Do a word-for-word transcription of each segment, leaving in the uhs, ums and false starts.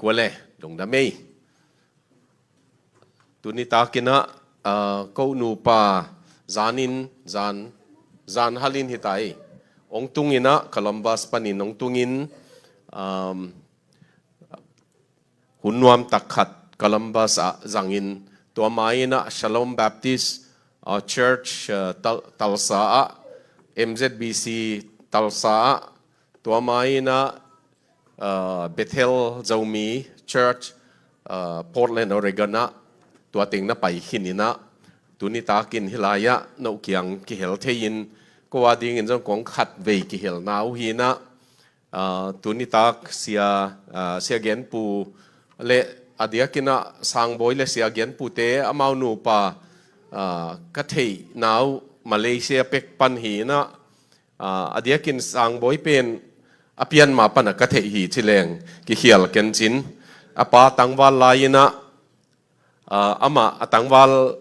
Ua le, lungdam ei. Tuni takin ah, ah, ko nupa zanin, zan, zan halin hi ta ei. Hong tungin ah, Columbus panin hong tungin, um, hun nuam tak khat Columbus ah zangin, tua ma-in ah Shalom Baptist, ah, Church, ah, Tal-, Tulsa ah, M Z B C Tulsa ah, tua ma-in ah, ah, Bethel Zomi Church, ah, Portland, Oregon ah, tua teng na pai khin in ah, tuni takin hih lai-ah no kiang kihel thei-in, ko a dingin zong kong khat vei kihelna uh hi in ah, ah, tuni tak Sia, ah, Sia Genpu le a diakin ah Sangbawi le Sia Genpute amau nupa, ah, ka theihna uh Malaysia pek pan hi in ah, ah, a diakin Sangbawi pen a pian ma pan ah ka theih hi ci leng kikhial ken cin. A pa tangval lai in ah, ah, amah a tangval,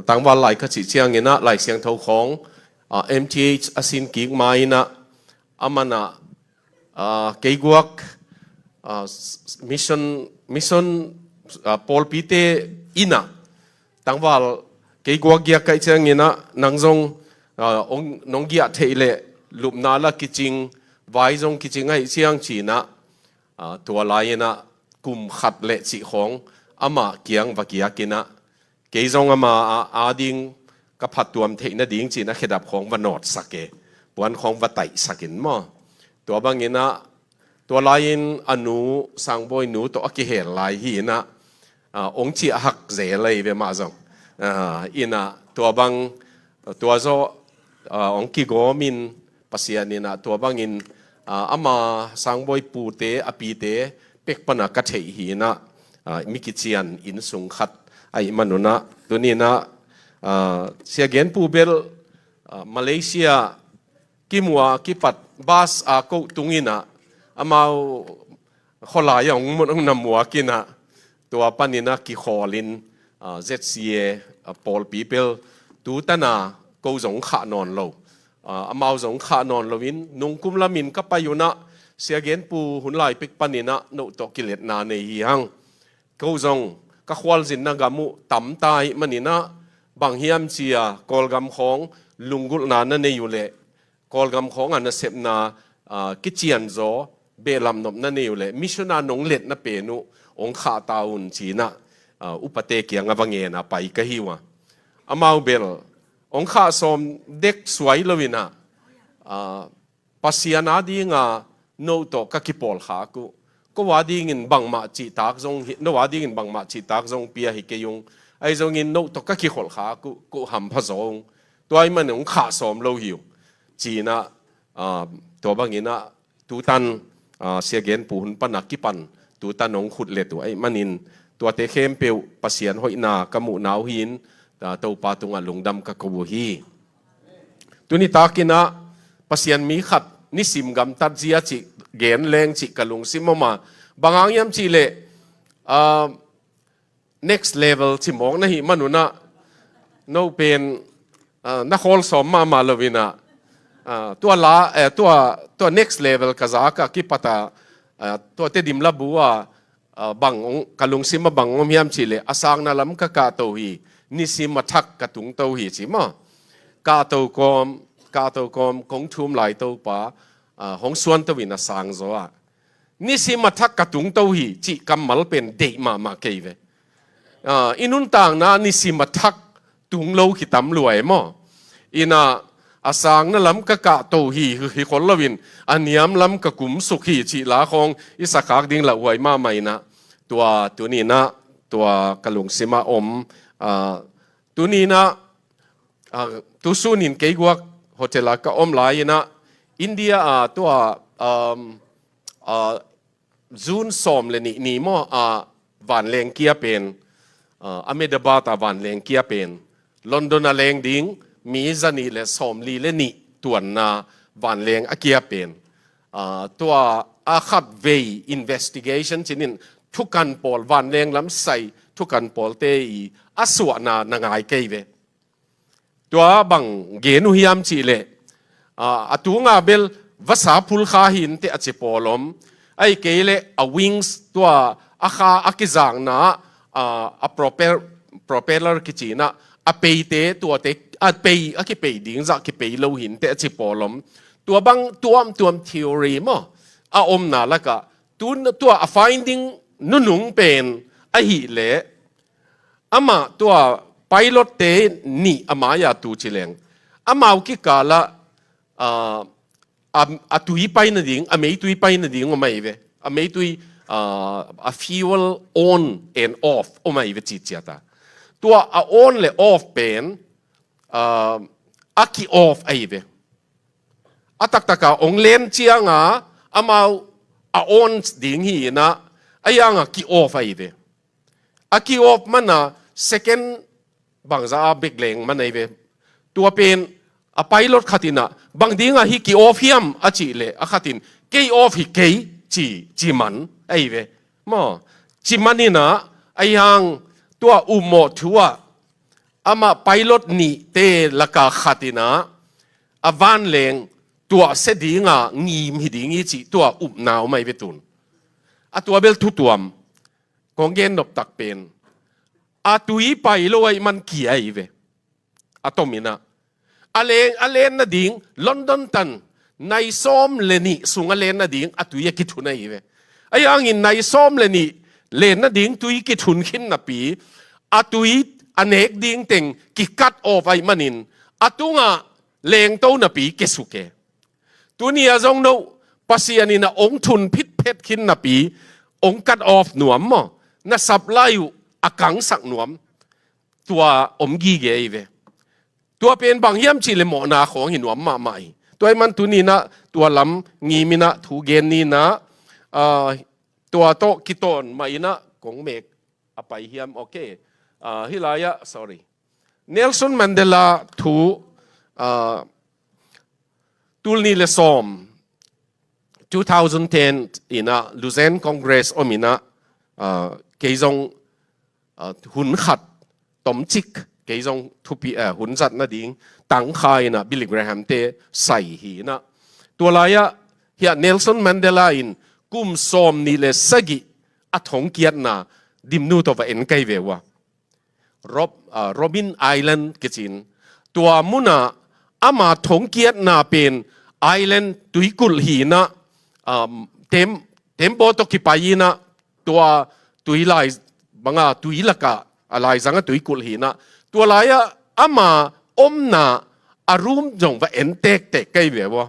tangval lai ka cih ciangin ah Lai Siangtho khawng, ah, M T H a sin kik ma-in ah, amah in ah, ah, kei guak, ah, s-, s-, mission, mission, ah, pawlpite in ah, tangval kei guak giak ka hih ciangin ah, nang zong, ah, hong, nong giah theih leh lupna la kicing, vai zong kicing ahih ciang ci in ah, ah, tua lai-in ah kum khat le cih khawng amah kiang va giak in ah, kei zong amah a, a ding ka phattuam theih nading ci in ah khedap khawng va nawtsak e, puan khawng va taihsak in maw. Tua bangin ah, tua lai-in a nu, Sangbawi nu tawh a kihel lai hi in ah, ah, hong ciah hak zel lai ve mah zong. Ah, in ah, tua bang, tua zawh, ah, hong kigawm in Pasian in ah, tua bangin, ah, ama Sangbawi pute, a pite, pek pan ah ka theih hi in ah, ah, mi kician inn sung khat ahih man un ah, tuni in ah, ah, Sia Genpu bel, ah, Malaysia kimuak kipat bus a ko tung in ah, amau khualai ah hong, hong na muak in ah, tua panin ah kikhawl in, ah, Z C A, ah, pawlpi bel tu tan ah ko zong khah nawn lo. Ah, amau zong khah nawn lo in, nungkum lamin ka pai un ah, Sia Genpu hun lai pek panin ah no tawh kiletna nei hi hang. Ko zong ka khualzinna gam uh tam ta ahih manin ah, bang hiam ci-a Kawlgam khawng lunggulhna na nei uh leh, Kawlgam khawng a nasepna, ah, kicianzaw, behlap nop na nei uh leh, mission a nong letna pen uh hong khah ta un ci in ah, ah, upate kiang ah va ngen a pai ka hi uh a. Amau bel hong khah sawm dek suai lo in ah, ah, Pasian a ding a no tawh ka kipawlkhak uh. Ko a dingin bangmah cihtak zong hi, no a dingin bangmah cihtak zong pia hi kei ung. Ahi zongin no tawh ka kikholhkhak uh, ko hampha zaw ung. Tua ahih manin hong khah sawm lo hi uh. Ci in ah, ah, tua bangin ah tu tan, ah, Sia Genpu hun pan ah kipan tu tan hong khut let uh ahih manin, tuate khempeuh Pasian hoihna ka muhna uh hi in, ah, Topa tungah lungdam ka ko uh hi. Tuni takin ah Pasian mi khat nisim gamtat zia cih gen leng cih ka lungsim om a, bang hang hiam cih leh, ah, next level ci mawk na hih man un ah, no pen, ah, na khawl sawm mahmah lo in ah, ah, tua la, eh, tua, tua next level ka zak a kipat a, ah, tua Tedim labu a, ah, bang hong, ka lungsim ah bang hong om hiam cih leh, a sangna lam ka kahto hi, nisim a thak ka tungto hi ci maw. Kahto kawm, kahto kawm, kong thum lai Topa, ah, hong suanto in a sangzaw ah, nisim a thak ka tungto hi cih kammal pen deih mahmah kei ve. Ah, i nuntakna nisim a thak tung lo kitam lua e maw. In ah, a sangna lam ka kahto hi, hi khol lo in, a niam lam ka kumsuk hi cih la khawng i sakhak ding lauhuai mahmah in ah, tua tuni in ah, tua ka lungsim ah om, ah, tuni in ah, ah, tu sun in kei guak hotel ah ka om lai in ah, India ah, tua, um, ah, June sawm le nih ni maw, ah, vanleng kia pen, ah, Ahmedabad ah vanleng kia pen, London ah leng ding mi zanih le sawmli le nih tuanna vanleng a kia pen, ah, tua a khatvei investigation ci-in thukan pawl, vanleng lam sai thukan pawlte i a suahna na ngai kei ve. Tua bang gen uh hiam cih leh, ah, a tunga bel vasa phulkha hi inteh a ci pawl om. Ahih kei leh a wings, tua a kha a kizakna ah, a propel-, propeller kici in ah, a peite tuate, a pei, a kipei ding zah kipei lo hi inteh a ci pawl om. Tua bang tuamtuam theory maw a omna lakah, tu, tua a finding nunung pen ahih leh, amah tua pilotte nih a mai-a tu ci leng, amau kikalah, ah, a, a tui pai nading, a meitui pai nading om ahi ve. A meitui, ah, a fuel on and off om ahi ve ciciat a. Tua a on le off pen, ah, a ki-off ahi ve. A taktaka ong len cianga amau a on ding hi in ah, a yanga ki-off ahi ve. A ki-off mana second bangza a bek leng man ahi ve. Tua pen a pilot khat in ah, bang dinga hih ki-off hiam a cih leh, a khat in, kei off hi kei, ci, ci man ahi ve. Maw, ci man in ah, a yang tua upmawh thu ah, amah pilot nihte laka khat in ah, a vanleng tuahsia dinga ngim hi ding hi cih tua upna om ahi ve tun. A tua bel thu tuam. Kong gen noptak pen, a tui pai lo ahih man kia ahi ve. A tom in ah, a len, a len nading London tan nai sawm le nih sung a len nading a tui a kithun ahi ve. A yangin nai sawm le nih len nading tui kithun khin napi, a tui a nek ding teng ki-cut off ahih manin, a tungah lengto napi kia suk e. Tuni a zong no, Pasian in ah ong thun phitphet khin napi, ong cut off nuam maw, na supply uh a kangsak nuam, tua om gige ahi ve. Tua pen bang hiam cih leh mawhna khawng hi nuam mahmah hi. Tua ahih man tuni in ah tua lam ngim in ah thu gen ni in ah, ah, tua tawh kitawn mah in ah kong mek a pai hiam, okay. Ah, hih lai-ah, sorry. Nelson Mandela thu, ah, tul nih le sawm, two thousand ten in ah Lausanne Congress om in ah, ah, kei zong, ah, hun khat tomcik, kei zong thupi, ah, hun zat nading tangkha in ah Billy Graham te sai hi in ah. Tua lai-ah hiah Nelson Mandela in kum sawm nih le sagih a thongkiatna Dimnu tawh va en kei ve uh a. Rob-, ah, Robben Island kici in. Tua munah ama thongkiatna pen island tuikulh hi in ah, um, tem-, tembaw tawh kipai in ah, tua tui lai banga tui lakah, a laizangah tuikulh hi in ah. Tua lai-ah ama omna a room zong va en tektek kei ve uh a.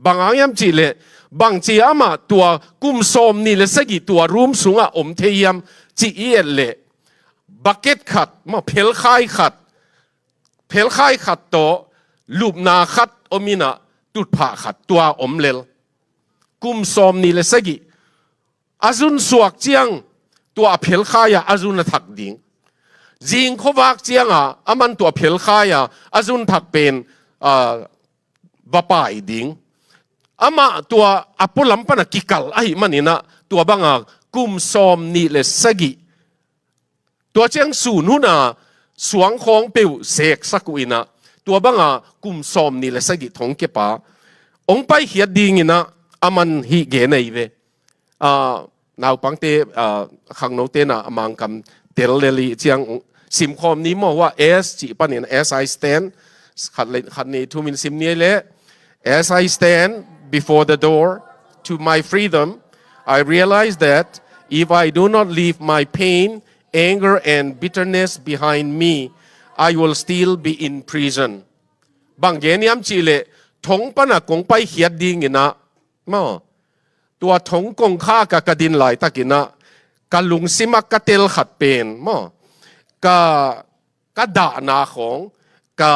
Bang hang hiam cih leh, bangci amah tua kum sawm nih le sagih tua room sungah om thei hiam cih i et leh, bucket khat, maw, phelkhai khat, phelkhai khat tawh lupna khat om in ah, tutphah khat tua om lel. Kum sawm nih le sagih a zun suak ciang tua a phelkhai-ah a zun a thak ding. Zing khuavak ciangah aman tua phelkhai-ah a zun thak pen, ah, va pai ding. Amah tua a pualam pana kikal ahih manin ah tua banga kum sawm nih le sagih, tua ciang sun huna suang khawng peuh seksak uh in ah, tua banga kum sawm nih le sagih thongkia pa ong paikhiat ding in ah aman hih gen ahi ve. Ah, naupangte, ah, khangnote na a Mangkam tel lel i ciang simkhawm ni maw, hua S cih panin, as I stand, khat le, khat ni thum in sim ni le, as I stand before the door to my freedom, I realize that if I do not leave my pain, anger and bitterness behind me, I will still be in prison. Bang gen hiam cih leh, thong pana kong paikhiat ding in ah, maw, tua thong kongkhak ah ka din laitakin ah, ka lungsim ah ka tel khat pen, maw, ka, ka dahna khawng, ka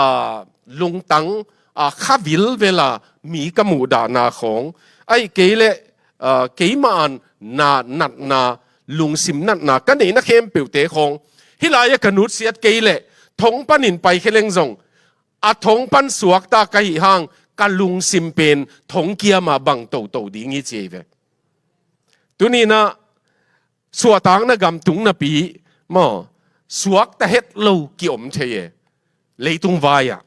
lungtang, ah, kha vilvel a mi ka muhdahna khawng, ahih kei leh, ah, keimah an na natna, lungsim natna ka neihna khempeuhte khawng, hih lai-ah ka nutsiat kei leh, thong panin paikhia leng zong, a thong pan suakta ka hih hang, ka lungsim pen thongkiam ah bang toto ding hi ci hi ve. Tuni in ah suahtakna gam tung napi, maw, suakta het lo ki-om thei e, leitung vai-ah.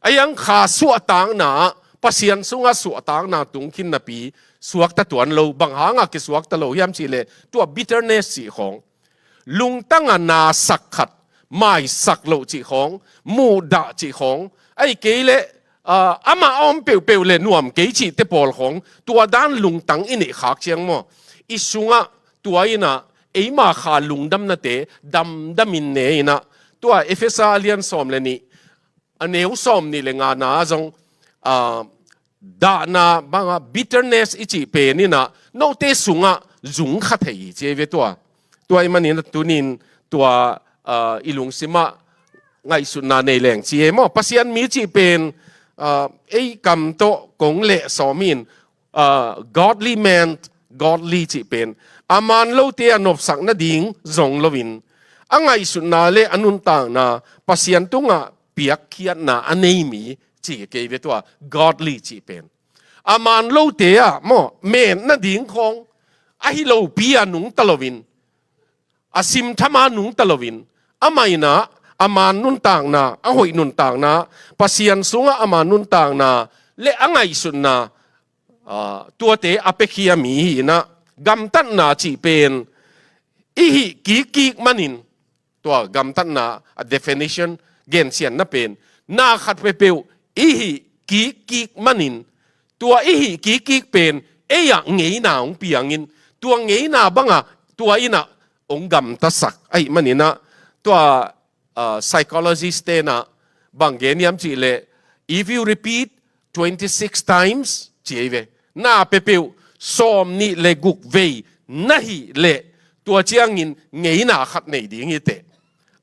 A hiang kha suahtakna, Pasian sungah suahtakna tung khin napi, suakta tuan lo. Bang hangah kisuakta lo hiam cihleh, tua bitterness cih khawng, lungtangah nasak khat, maisak loh cih khawng, muhdah cih khawng, ahih kei leh, ah, amah a om peuhpeuh le nuam kei cihte pawl khawng, tua dan lungtang i neih khak ciang maw, i sungah tua innah eima kha lungdamnate damdamin ne innah, tua Efesa a lian sawm le nih, a neu sawm nih le ngana ah zong, ah, dahna banga bitterness i cih pen innah note sungah zung kha thei hi ci ei ve tua. Tua ahih manin tunin tua, ah, i lungsimah ngaihsutna nei leng ci ei maw. Pasian mi cih pen, ah, ei kam tawh kong leh sawm in, ah, godly man, godly cih pen a man lote a nopsak nading zong loin, a ngaihsutna le a nuntakna Pasian tungah piakkhiatna a nei mi ci kei ve tua godly cih pen. A man lote ah maw, met nading khawng ahi lopi a nungta loin, a simtham a nungta loin, amah innah a man nuntakna, a hoih nuntakna, Pasian sungah a man nuntakna le a ngaihsutna, ah, tuate a piakhia mi hi innah, gamtatna cih pen i hih kikkik manin, tua gamtatna a definition, gensiatna pen, na khat peuhpeuh i hih kikkik manin, tua i hih kikkik pen ei-ah ngeina hong piangin, tua ngeina bangah tua innah hong gamtasak ahih maninah, tua, ah, psychologist tenah bang gen hiam cihleh, if you repeat twenty-six times, ci ei ve, na peuhpeuh sawm nih le guk vei na hih leh, tua ciangin ngeina khat nei ding hi teh.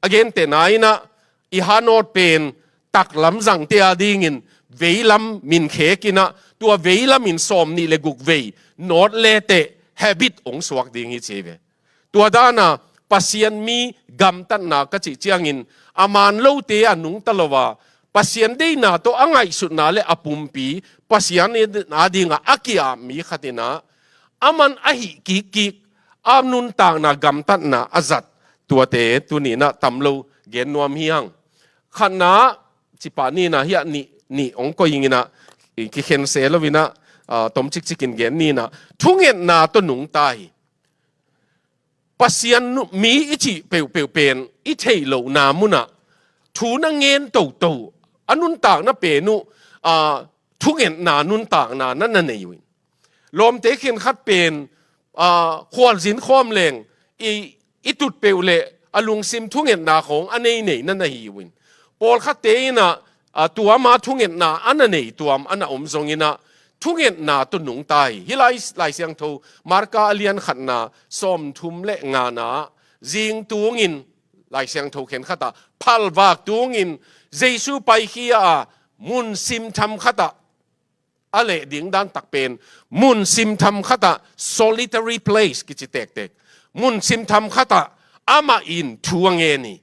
A gentehna innah, i hanawt pen taklam zangte a dingin veilam min khek innah, tua veilam in sawm nih le guk vei nawt le teh habit hong suak ding hi ci ei ve. Tua dana Pasian mi gamtatna ka cih ciangin, a man lote a nungta lo a, Pasian deihna tawh a ngaihsutna le a pumpi Pasian a dingah a ki-ap mi khat innah, a man a hih kikkik a nuntakna gamtatna a zat tuate tuninah tam lo gen nuam hi hang. Khatna, cipah ninah hiah nih, nih hong koih inginah, kikhen se loinah, ah, tom cikcikin gen ninah, thungetna tawh nungta hi. Pasian nu-, mi i cih peuhpeuh pen i theih lohna munah thu na ngen toto, a nuntakna pen uh, ah, thungetna nuntakna na na nei uh in. Lawmte khenkhat pen, ah, khualzin khawm leng i, i tut peuh le a lungsim thungetna khawng a nei nei na na hi uh in. Pawlkhatte innah, ah, tuam a thungetna a na nei tuam a na om zonginah thungetna tawh nungta hi. Hih Lai, Lai Siangtho Marka a lian khatna sawmthum le ngana, zing tungin Lai Siangtho khenkhatah phalvak tungin Jesu paikhia a, mun simtham khatah a leh ding dan tak pen, mun simtham khatah, solitary place kici tektek, mun simtham khatah amah in thu a ngen hi.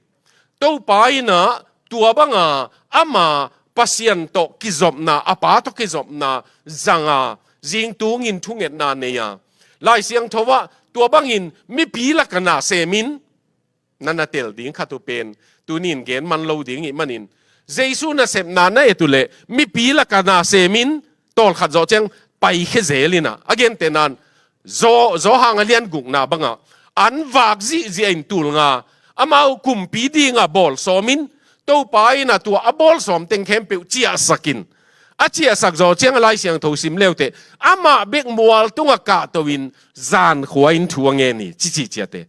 Topa innah tua banga ama Pasian tawh kizopna, a Pa tawh kizopna zanga, zing tungin thungetna nei a, Lai Siangtho ah tua bangin mipi lakah na semin, na na tel ding khat uh pen tunin gen man lo ding ih manin, Jesu nasepna na et uh leh mipi lakah na semin, tawlkhat zawh ciang paikhia zel innah, a gentehna in, Zo-, Johan a lian gukna bangah, an vak zihziah in tul nga, amau kumpi dingah bawl sawmin, Topa innah tua a bawl sawm teng khempeuh ciahsakin, a ciahsak zawh ciang a Lai Siangtho sim leuteh, amah bek mual tungah kahto in, zankhua in thu a ngen hi, cici ciate.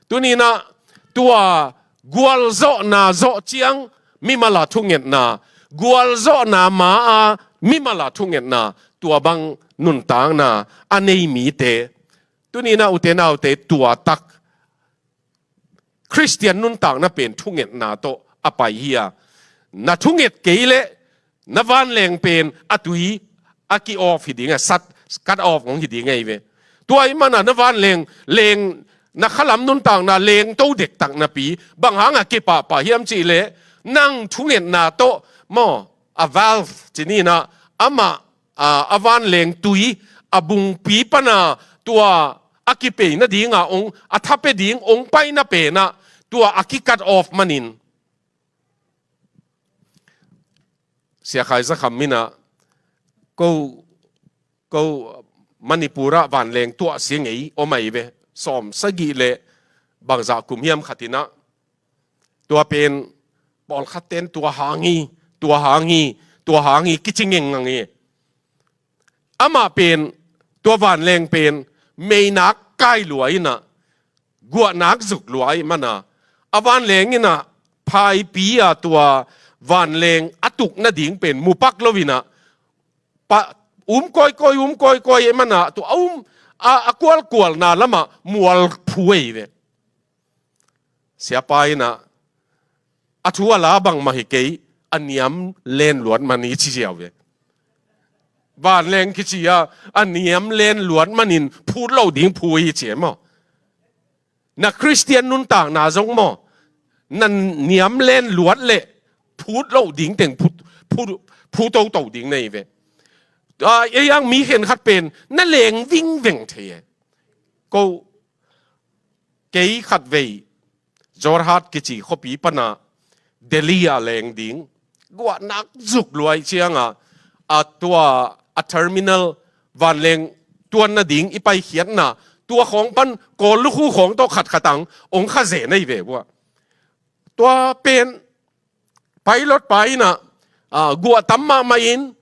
Tuninah tua gualzawhna zawh ciang mimal a thungetna, gualzawhna ma-a mimal a thungetna, tua bang nuntakna a nei mite, tuninah ute naute, tua tak Khristian nuntakna pen thungetna tawh a pai hi a, na thunget kei leh na vanleng pen a tui a ki-off hi ding a, sat, cut off hong hi ding ahi ve. Tua ahih mana na vanleng, leng, na khalam nuntakna lengto dektak napi, bang hangah kipahpah hiam cihleh, nang thungetna tawh maw, a valve ci ninah, amah, a, a vanleng tui a bungpi pana tua a kipei nadinga ong, a thape ding ong paina penah tua a ki-cut off manin, Sia Khai Za Kham minah, ko, ko, Manipur ah vanleng tuahsia ngei om ahi ve. Sawm sagih le bangzah kum hiam khat in ah, tua pen pawlkhat ten tua hang hi, tua hang hi, tua hang hi kici ngengngang hi. Amah pen, tua vanleng pen meinak kai lua in ah, guahnak zuk lua ahih man a, a vanleng in ah phaipi a tua vanleng a tuk nading pen mu pak lo in ah, pa, um kawikawi, um kawikawi ahih man a, tua a um, a, a kualkualna lamah mual phu ahi ve. Siapa in ah, a thu a la bangmah hi kei, a niam len luat man hi ci ziau ve. Vanleng kici a, a niam len luat manin phut lo ding phu hi ci e maw. Na Khristian nuntakna zong maw, na niam len luat leh phut lo ding teng phu, phu, phu toto ding na hi ve. A, ei ang mi khenkhat pen na leng vingveng thei e. Ko, kei khatvei Jorhat kici khuapi pan ah Delhi ah leng ding, guahnak zuk lua ahih ciang a, a tua a terminal vanleng tuan nading i paikhiatna, tua khawng pan Kawl lukhu khawng tawh khatkhat ang ong kha zen ahi ve uh a. Tua pen pilot pa in ah, ah, guah tam mahmah in,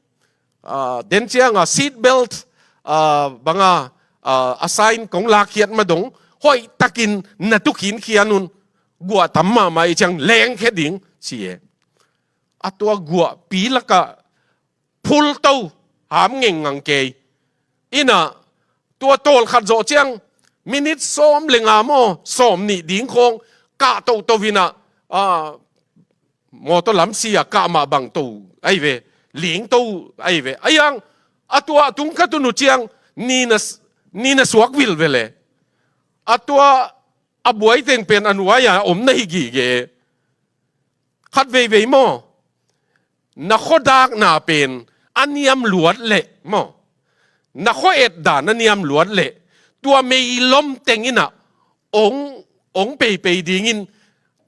ah, den ciang a seat belt, ah, bang a, ah, a sign kong lakkhiat ma dong, hoihtakin na tu khinkhian un, guah tam mahmah ahih ciang lengkhia ding ci e. A tua guahpi lak ah phulto, ham ngengngang kei. In ah, tua tawlkhat zawh ciang minit sawm le nga maw, sawmnih ding khawng kah toto in ah, ah, mawtaw lam si a kah mah bang to ahi ve, ling to ahi ve. Ahih hang a tua a tung khat un uh ciang ni na, ni na suak vilvel e. A tua a buai teng pen a nuai a om na hi gige. Khat veivei maw, na khuadakna pen a niam luat leh maw, na khua et dan a niam luat leh, tua meilom teng in ah ong, ong peipei dingin,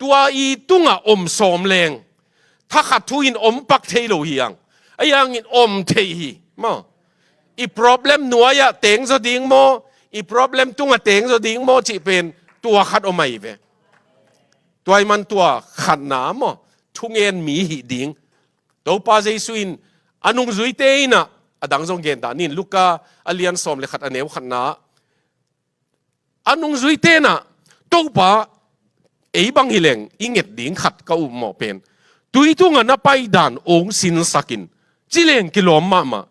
tua i tungah om sawm leng, thakhat thu in om pak thei lo hi ang. Ahih hangin om thei hi maw. I problem nuai ah teng zaw ding maw, i problem tungah teng zaw ding maw cih pen tua khat om ahi ve. Tua ahih man tua khatna maw, thungen mi hih ding. Topa Jesu in a nungzuite in ah, a dang zong gen dah ni in, Luka a lian sawm le khat a neu khatna ah, a nungzuite in ah, Topa, ei bang hi leng i nget ding khat ka up mawh pen, tui tungah na pai dan ong sinsak in, ci leng kilawm mahmah.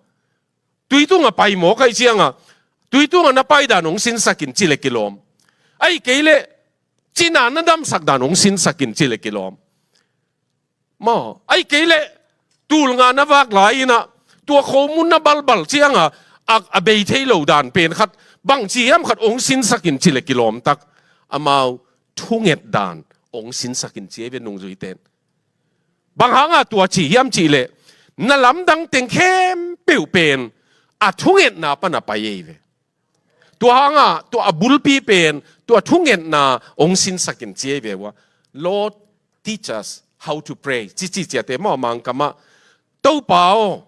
Tui tungah pai mawk ahih ciang a, tui tungah na pai dan ong sinsak in ci leh kilawm. Ahih kei leh cina na damsak dan ong sinsak in ci leh kilawm. Maw, ahih kei leh tul nga na vak lai in ah, tua khomun na balbal ciang a, a, a bei thei lo dan pen khat, bangci hiam khat ong sinsak in ci leh kilawm tak. Amau thunget dan ong sinsak in ci ahi ve nungzuite in. Bang hang a tua ci hiam cih leh, na lamdang teng khempeuh pen a thungetna pan a pai ahi ve. Tua hang a, tua a bulpi pen, tua thungetna ong sinsak in ci ahi ve uh a. Lord, teach us how to pray, ci ci ciate maw, Mangkam ah, Topa aw,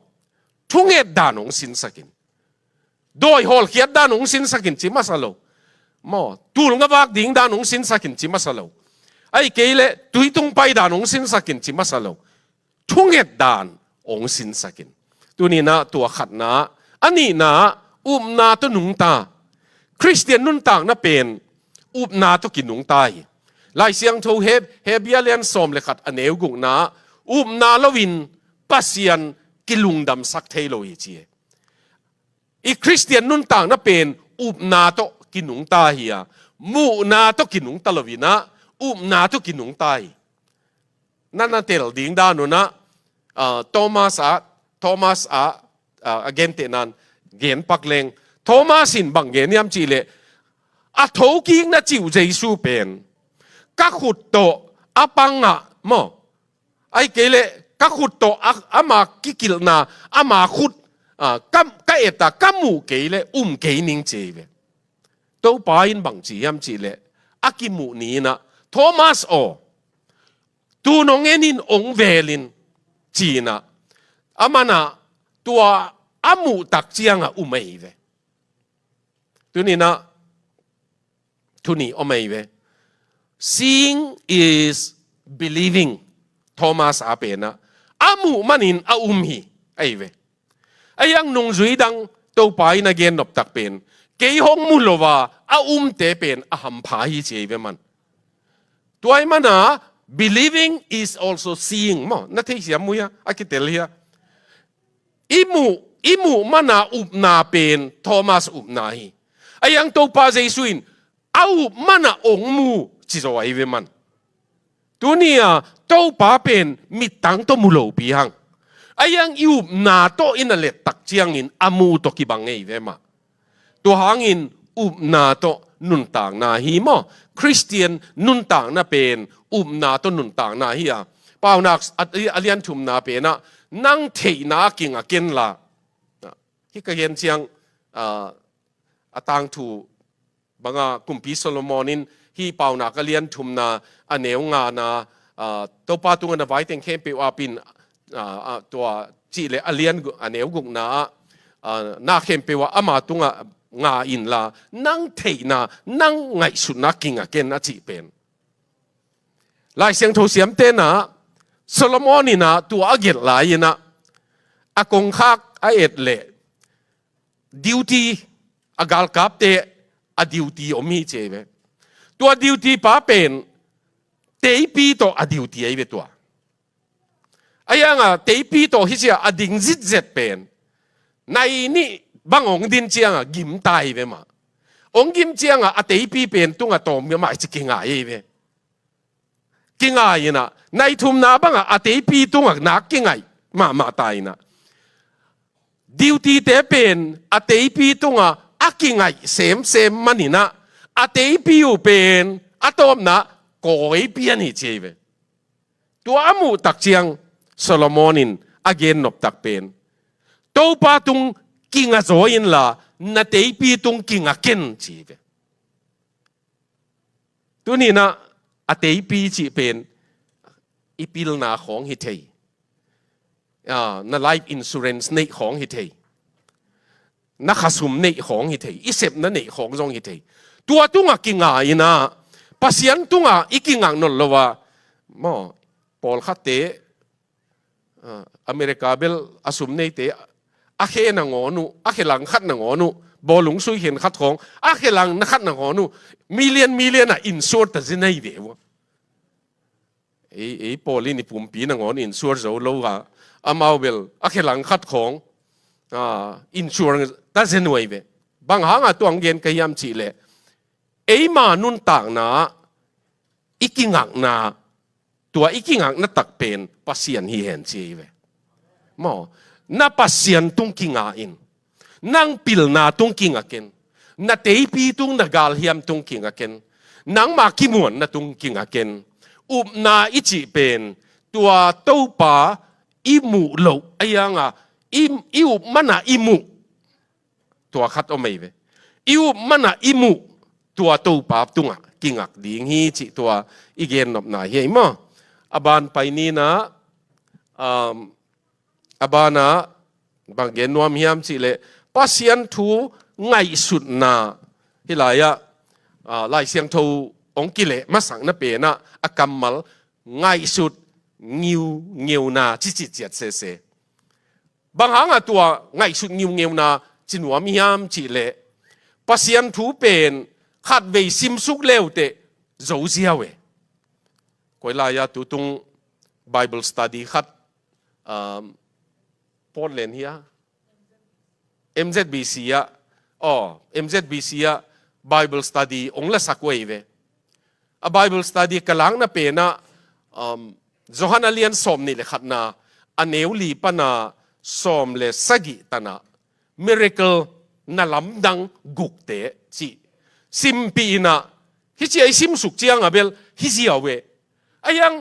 thunget dan ong sinsak in. Dawi hawlkhiat dan ong sinsak in ci masa lo. Maw, tul nga vak ding dan ong sinsak in ci masa lo. Ahih kei leh tui tung pai dan ong sinsak in ci masa lo. Thunget dan ong sinsak in. Tuni in ah tua khatna, a nihna, upna tawh nungta. Khristian nuntakna pen upna tawh kinungta hi. Lai Siangtho Heb, Hebru a lian sawm le khat a neu gukna, upna loin Pasian kilungdamsak thei lo hi ci e. I Khristian nuntakna pen upna tawh kinungta hi a, muhna tawh kinungta lo in ah, upna tawh kinungta hi. Na na tel ding dan un ah, ah, Thomas ah, Thomas ah, ah, a gentehna in gen pak leng. Thomas in bang gen hiam cih leh, a thokikna cih uh Jesu pen, ka khut tawh a pang ah maw, ahih kei leh ka khut tawh a, ama kikilhna, ama khut, ah, ka, ka et a, ka muh kei leh um kei ning ci ahi ve. Topa in bang ci hiam cih leh, a kimuh ni in ah, Thomas aw, tu-in hong en in, hong vel in, ci in ah, aman ah tua a muh tak ciang a um ahi ve. Tuninah thu nih om ahi ve. Seeing is believing. Thomas a penah a muh manin a um hi ahi ve. Ahi hang nungzui dang Topa in a gen noptak pen, kei hong mu lo a a umte pen a hampha hi ci ahi ve man. Tua ahih mana believing is also seeing maw. Na theisiam uh hia, a kitel hia? I muh, i muh mana upna pen Thomas upna hi. Ahi hang Topa Jesu in a up mana ong mu ci zaw ahi ve man. Tuni-a Topa pen mittang tawh mu lopi hang. Ahi hang i upna tawh i na lettak ciangin a mu tawh kibang ngei ve mah. Tua hangin upna tawh nuntakna hi maw. Khristian nuntakna pen upna tawh nuntakna hi a. Paunak a, a lian thumna penah nang theihna a kinga ken la. Hih ka gen ciang, ah, a tangthu banga Kumpi Solomon in hih Paunak a lian thumna a neu ngana, ah, Topa tungah na vai teng khempeuh apin, ah, ah, tua cih leh a lian gu-, a neu gukna ah, ah, na khempeuh ah ama tungah nga inla, nang theihna, nang ngaihsutna kinga ken a cih pen. Lai Siangtho siamte inah Solomon inah tua a gelh lai inah a kongkhak a et leh duty, a galkapte a duty om hi ci ahi ve. Tua duty pa pen teipi tawh a duty ahi ve tua. Ahi hanga teipi tawh hi cia a ding zitzet pen nai nih bang hong din cianga gim ta hi ve mah. Hong gim cianga a teipi pen tunga tawm mah ci kingai ahi ve. Kingai inah nai thumna banga a teipi tunga nak kingaih mahmah ta inah. Duty-te pen a teipi tunga a kingaih semsem man inah a teipi uh pen a tawpna kawi pian hi ci ahi ve. Tua a muhtak ciang Solomon in a gen noptak pen Topa tung kinga zaw inla na teipi tung kinga ken ci ahi ve. Tuninah a teipi cih pen i pilna khawng hi thei. Ah, na life insurance neih khawng hi thei. Na khasum neih khawng hi thei. I sepna neih khawng zong hi thei. Tua tungah kinga inah Pasian tungah i kingak nawn lo a maw, pawlkhatte, ah, America bel a sum neite a khe nangawn uh, a khe lang khat nangawn uh, bawlung sui khen khat khawng a khe lang na khat nangawn uh, million million a insure ta zi nei ve uh. Ei, ei pawl in i pumpi nangawn insure zo lo a, amau bel a khe lang khat khawng, ah, insure ta zi nuai ve. Bang hanga tuang gen ka hiam cih leh eima nuntakna i kingakna, tua i kingakna tak pen Pasian hi hen ci ahi ve. Maw, na Pasian tung kinga in, nang pilna tung kinga ken, na teipi tung, na galhiam tung kinga ken, nangma kimuanna tung kinga ken. Upna i cih pen tua Topa i muh loh ahi hanga i, i up mana i muh tua khat om ahi ve. I up mana i muh tua Topa tungah kingak ding hi cih tua i gen nopna hi ei maw. A ban pai ninah, um, a banah bang gen nuam hiam cih leh Pasian thu ngaihsutna hi lai-ah, ah, Lai Siangtho hong kileh masakna penah a kammal ngaihsut ngiungeuna ci citciat sese. Bang hanga tua ngaihsut ngiungeuna ci nuam hiam cih leh Pasian thu pen khatvei simsuk leuteh zo ziau e. Koi lai-a tutung Bible study khat, um, Portland hia? M Z B C ah, aw, M Z B C ah Bible study hong lasak uh ahi ve. A Bible study ka lakna penah, um, Johan a lian sawm nih le khatna, a neu li pana sawm le sagih tanah miracle na lamdang gukte cih simpih inah, hi ci a i simsuk cianga bel hi ziau e. Ahi hang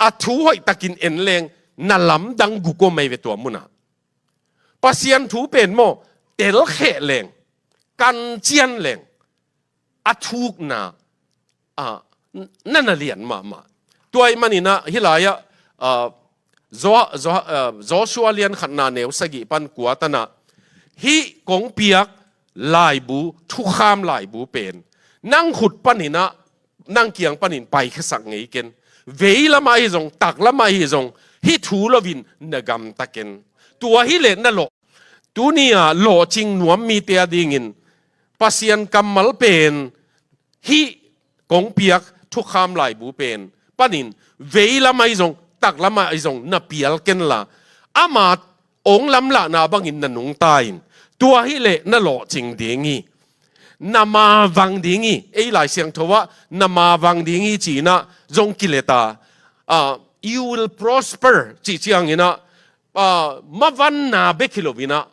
a thu hoihtakin en leng na lamdang guk om ahi ve tua munah. Pasian thu pen maw, telkheh leng, kancian leng, a thukna, ah, n-, na na lian mahmah. Tua ahih maninah hi lai-ah, ah, Zo-, Zo-, ah, Joshua lian khatna neu sagih pan kua tanah hih kong piak laibu, thukham laibu pen nang khut paninah, nang kiang panin paikhiasak ngei ken. Vei lamah ahi zong, tak lamah ahi zong, hih thu loin na gamta ken. Tua hileh na lawh. Tuni-ah lawhcing nuam mite a dingin Pasian kammal pen hih kong piak thukham laibu pen panin vei lamah ahi zong, tak lamah ahi zong na pial kenla, ama ong lamlahna bangin na nungta in. Tua hileh na lawhcing ding hi. Na mavang ding hi. Ei Lai Siangtho ah na mavang ding hi ci-inah zong kileta. Ah, "You will prosper," cih cianginah, ah, mavanna bek hi loinah,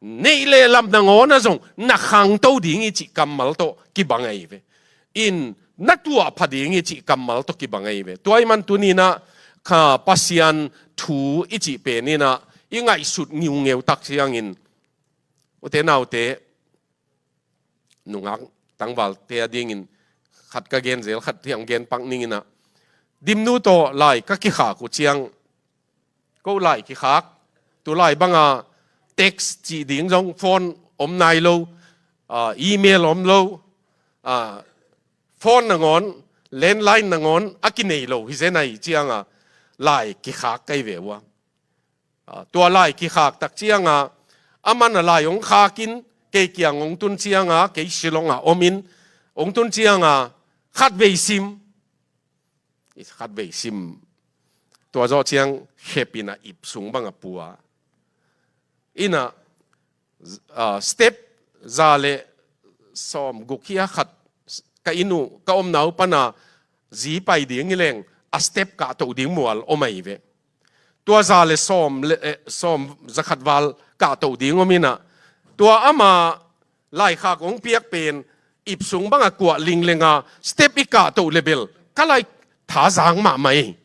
neih le lam nangawnah zong na khangto ding hi cih kammal tawh kibang ahi ve. In na tuahpha ding hi cih kammal tawh kibang ahi ve. Tua ahih man tuninah kha Pasian thu i cih peninah i ngaihsut ngiungeu tak ciangin, ute naute, nungak tangvalte a dingin khat ka gen zel, khat hiam gen pak ninginah, Dimnu tawh lai ka kikhak uh ciang, ko lai kikhak, tu lai banga text cih ding zong phone om nai lo, ah, email om lo, ah, phone nangawn, landline nangawn a kinei lo hi zen ahi cianga lai kikhak kai ve uh a. Ah, tua lai kikhak tak cianga, aman a lai hong khakin, kei kiang hong tun cianga, kei Shillong ah omin, hong tun cianga, khatvei sim. Khatvei sim. Tua zawh ciang khepinah ip sung banga pua. Inah, ah, step za le sawm guk hi a khat, ka inn uh, ka omna uh pana zi pai ding hi leng, a step kahtoh ding mual om ahi ve. Tua za le sawm le, eh, sawm za khat val kahtoh ding om inah, tua ama laikhak hong piak pen ip sung banga kuah linglenga step i kahtoh le bel ka lai thazang mahmah hi.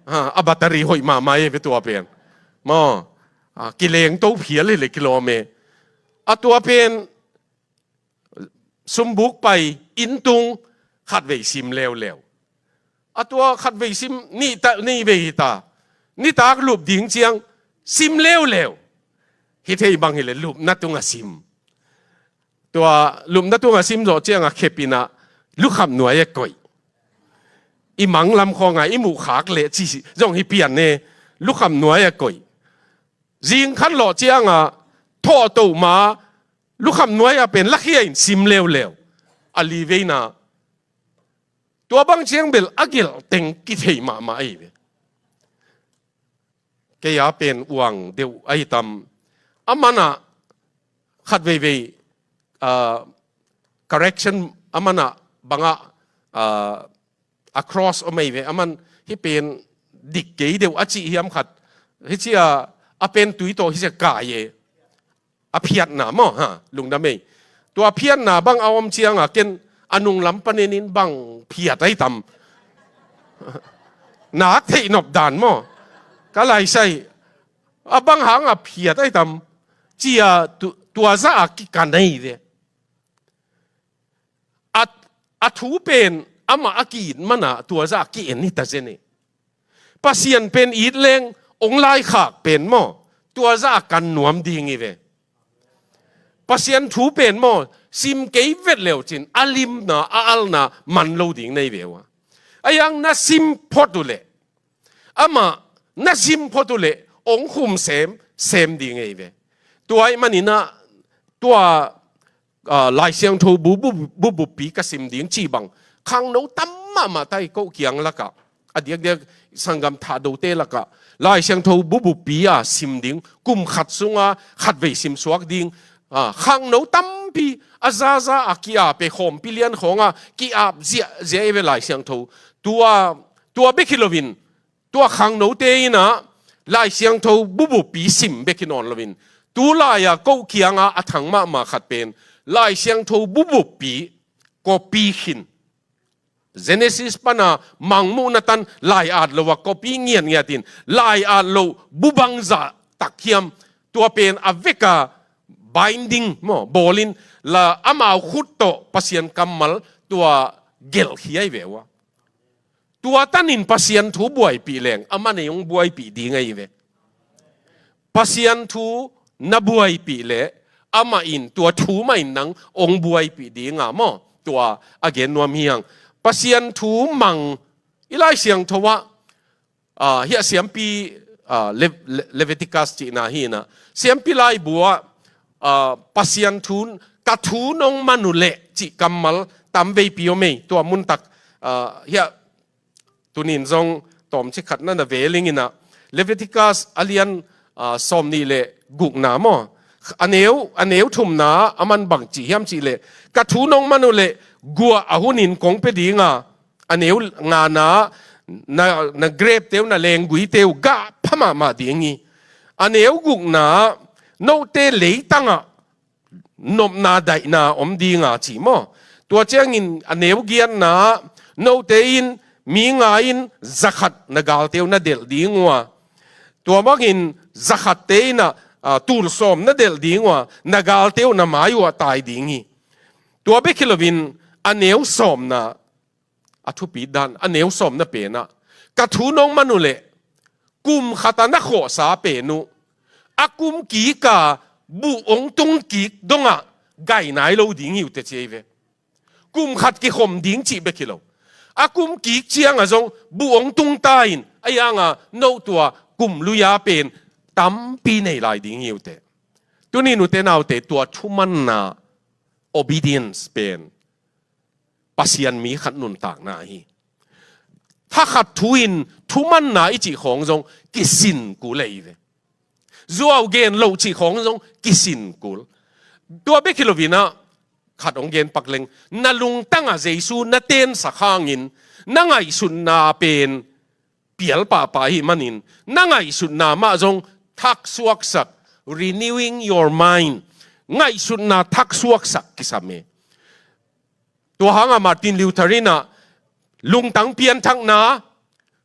Ha, a battery hoih mahmah hi ve tua pen. Maw, ah, kilengto phial hi le kilawm e. A tua pen sumbuk pai, inn tung, khatvei sim leuleu. A tua khatvei sim, nih ta, nih vei hi ta. Nitak lup ding ciang sim leuleu. Hi thei bang hileh lupna tunga sim. Tua lupna tunga sim zawh cianga khepinah lukham nuai a koih. I manglam khawnga i muhkhak leh ci zong hi pian ne, lukham nuai a koih. Zingkhan lawh cianga thawhtoh ma lukham nuai a pen lakhia in sim leuleu. A li veina. Tua bang ciang bel a gelh teng kithei mahmah ahi ve. Kei a pen uang deuh ahi tam. A manah khat veivei, ah, correction a manah bangah, ah, a cross om ahi ve. A man hih pen dik kei deuh a cih hiam khat. Hih cia a pen tui tawh hih cia kai e. A phiatna maw, ha, lungdam ei. Tua phiatna bang a om cianga ken a nunglam panenin bang phiat ahi tam. Nak theih nop dan maw. Ka laisai. A bang hanga phiat ahi tam. Cia tu, tua zah a kikan ahi ve. A, a thu pen amah a ki-it mana tua zah a ki-en hi ta zen e. Pasian pen it leng ong laikhak pen maw, tua zah a kan nuam ding hi ve. Pasian thu pen maw, sim kei vet leucin a limna, a alna man lo ding nei ve uh a. A yang na sim phot uh leh, amah na sim phot uh leh ong khum sem, sem ding hi ve. Tua ahih maninah tua ah, Lai Siangtho bu, bu, bu, buppi ka sim ding ci bang khangno tam mahmah ta hi ko kiang lakah. A diakdiak sanggam thahdote lakah Lai Siangtho bu, buppi a sim ding, kum khat sunga khatvei sim suak ding. Ah, khangno tampi a zaza a ki-ap e, khawmpi lian khawnga ki-ap ziahziah hi ve Lai Siangtho. Tua, tua bek hi loin, tua khangnote inah Lai Siangtho bu, buppi sim bek hi nawn loin, tu lai-a ko kianga a thang mahmah khat pen Lai Siangtho bu, buppi copy khin. Genesis pana Mangmuhna tan lai-at lo a copy ngiatngiat in, lai-at lo bu bangzah tak hiam, tua pen a veka binding maw, bawlin la amau khut tawh Pasian kammal tua gelhkhia hi ve uh a. Tua tanin Pasian thu buaipih leng, a man ei hong buaipih ding ahi ve. Pasian thu na buaipih leh, amah in tua thu mah in nang ong buaipih dinga maw, tua a gen nuam hi hang. Pasian thu mang i Lai Siangtho ah, ah, hiah siampi, ah, Le-, Le-, Leviticus cihna hi inah, siampi laibu ah, ah, Pasian thu, ka thu nong man uh leh cih kammal tam veipi om ei. Tua muntak, ah, hiah tunin zong tawmcik khat na na ve ling inah, Leviticus a lian, ah, sawm nih le gukna maw, a neu, a neu thumna a man bang ci hiam cih leh, ka thu nong man uh leh guah a hunin kong pia dinga, a neu ngana, na, na grepte uh, na lengguite uh gah pha mahmah ding hi. A neu gukna, note leitangah nopna daihna om dinga ci maw. Tua ciangin a neu giatna, note in mi nga in zakhat na galte uh na delh ding uh a, tua bangin zakhatte in ah, ah, tul sawm na delh ding uh a, na galte uh na mai uh ah tai ding hi. Tua bek hi loin a neu sawmna, a thupi dan, a neu sawmna pen ah, ka thu nong man uh leh kum khat a na khawhsa pen uh, a kum kik a buh ong tung kik dongah gai nai lo ding hi uh teh ci ei ve. Kum khat kikhom ding cih bek hi lo, a kum kik ciangah zong buh ong tung ta in, a ianga no tua kum lui a pen tampi nei lai ding hi uh teh. Tuni nute naute, tua thumanna, obedience pen Pasian mi khat nuntakna hi. Thakhat thu in thumanna i cih khawng zong kisin kul ei ve. Zuau gen loh cih khawng zong kisin kul. Tua bek hi loin ah, khat hong gen pak leng, na lungtangah Jesu na tensak hangin na ngaihsutna pen pial pahpah ahih manin, na ngaihsutna mah zong thaksuaksak, renewing your mind, ngaihsutna thaksuaksak kisam e. Tua hangah Martin Luther in ah lungtang pianthakna,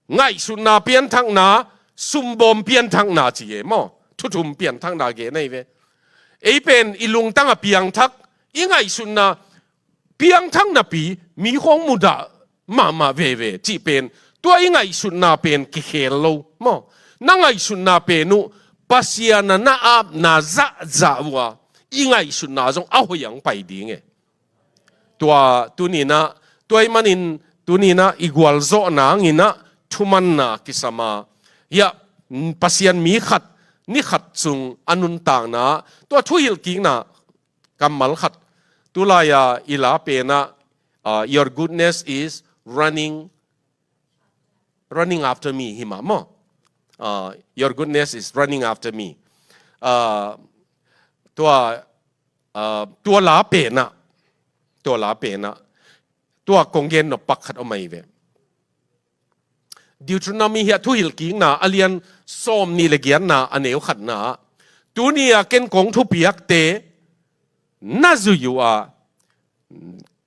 ngaihsutna pianthakna, sumbawm pianthakna ci e maw. Thu thum pianthakna gen ei ve. Ei pen i lungtang a piangthak, i ngaihsutna piangthak napi mi khawng mudah mahmah veve cih pen, tua i ngaihsutna pen kikhel lo maw. Na ngaihsutna pen uh Pasian a na apna zahzah uh a, i ngaihsutna zong a hoih ang pai ding e. Tua tuninah, tua ahih manin tuninah i gualzawhna hanginah thumanna kisam a, hiah Pasian mi khat, ni khat sung a nuntakna, tua thuhilhkikna kammal khat, tulai-a i la penah, ah, "Your goodness is running, running after me," hi mah maw. Ah, "Your goodness is running after me." Ah, tua, ah, tua la penah, tua la penah, tua kong gen nop pak khat om ahi ve. Deuteronomy hiah thuhilhkikna a lian sawm nih le giatna a neu khatna ah, "Tuni-a ken kong thupiakte na zui uh a,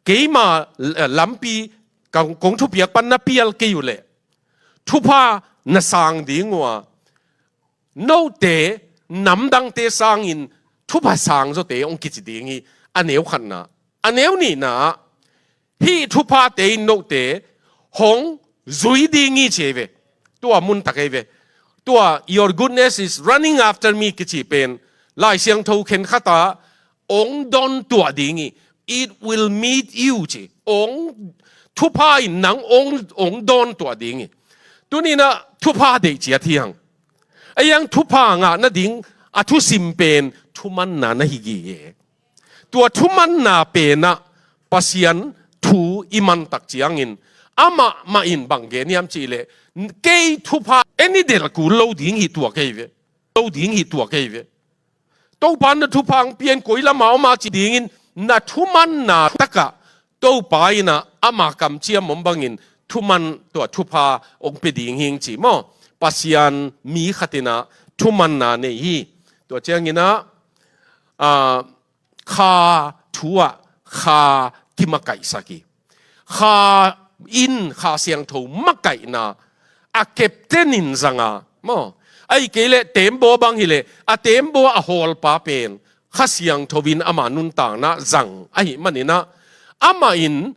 keima, eh, lampi kong, kong thupiak pan na pial kei uh leh thupha na sang ding uh a, note namdangte sangin thupha sang zawte hong kici ding hi," a neu khatna. A neu nihna ah, "Hih thuphate in note hong zui ding hi," ci hi ve. Tua muntak hi ve. Tua, "Your goodness is running after me," kici pen Lai Siangtho khenkhat ah, "Hong dawntuah ding hi." "It will meet you," ci. Hong, thupha in nang hong, hong dawntuah ding hi. Tuninah thupha deih ciat hi hang. Ahi hang thupha ngah nading a thusim pen thumanna na hi gige. Tua thumanna penah Pasian thu i mantak ciangin, amah mah in bang gen hiam cihleh, kei thupha en i delh kul lo ding hi tua kei ve. Lo ding hi tua kei ve. Topa na thupha hong pia in, koi lamah om a ci dingin na thumanna takah Topa innah ama kamciam om bangin thuman, tua thupha hong pia ding hing ci maw. Pasian mi khat innah thumanna nei hi. Tua cianginah, ah, Kha thu ah Kha kimakaihsak hi. Kha in Kha Siangtho makaihna a captain in zang a maw. Ahih kei leh tembaw bang hileh a tembaw a hawlpa pen Kha Siangtho in ama nuntakna zang ahih maninah, amah in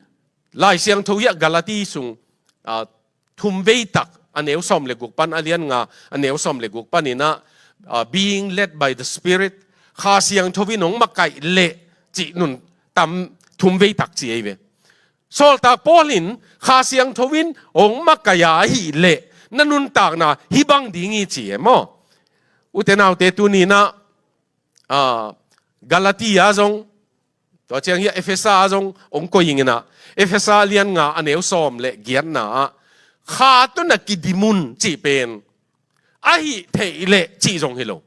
Lai Siangtho hiah Galati sung, ah, thumveitak, a neu sawm le guk pan a lian nga, a neu sawm le guk paninah, ah, "Being led by the Spirit, Kha Siangtho in hong makaih leh cih nun tam thum vei tak ci ei ve. Sawltak Paul in Kha Siangtho in hong makaih a ahih leh na nuntakna hih bang ding hi ci e maw? Ute naute, tuni-in ah, ah, Galatia zong, tua ciang hi a Efesa zong hong koih ing in ah, Efesa lian nga a neu sawm le giatna ah, kha tawh na kidim un cih pen, ahih theih leh cih zong hi lo.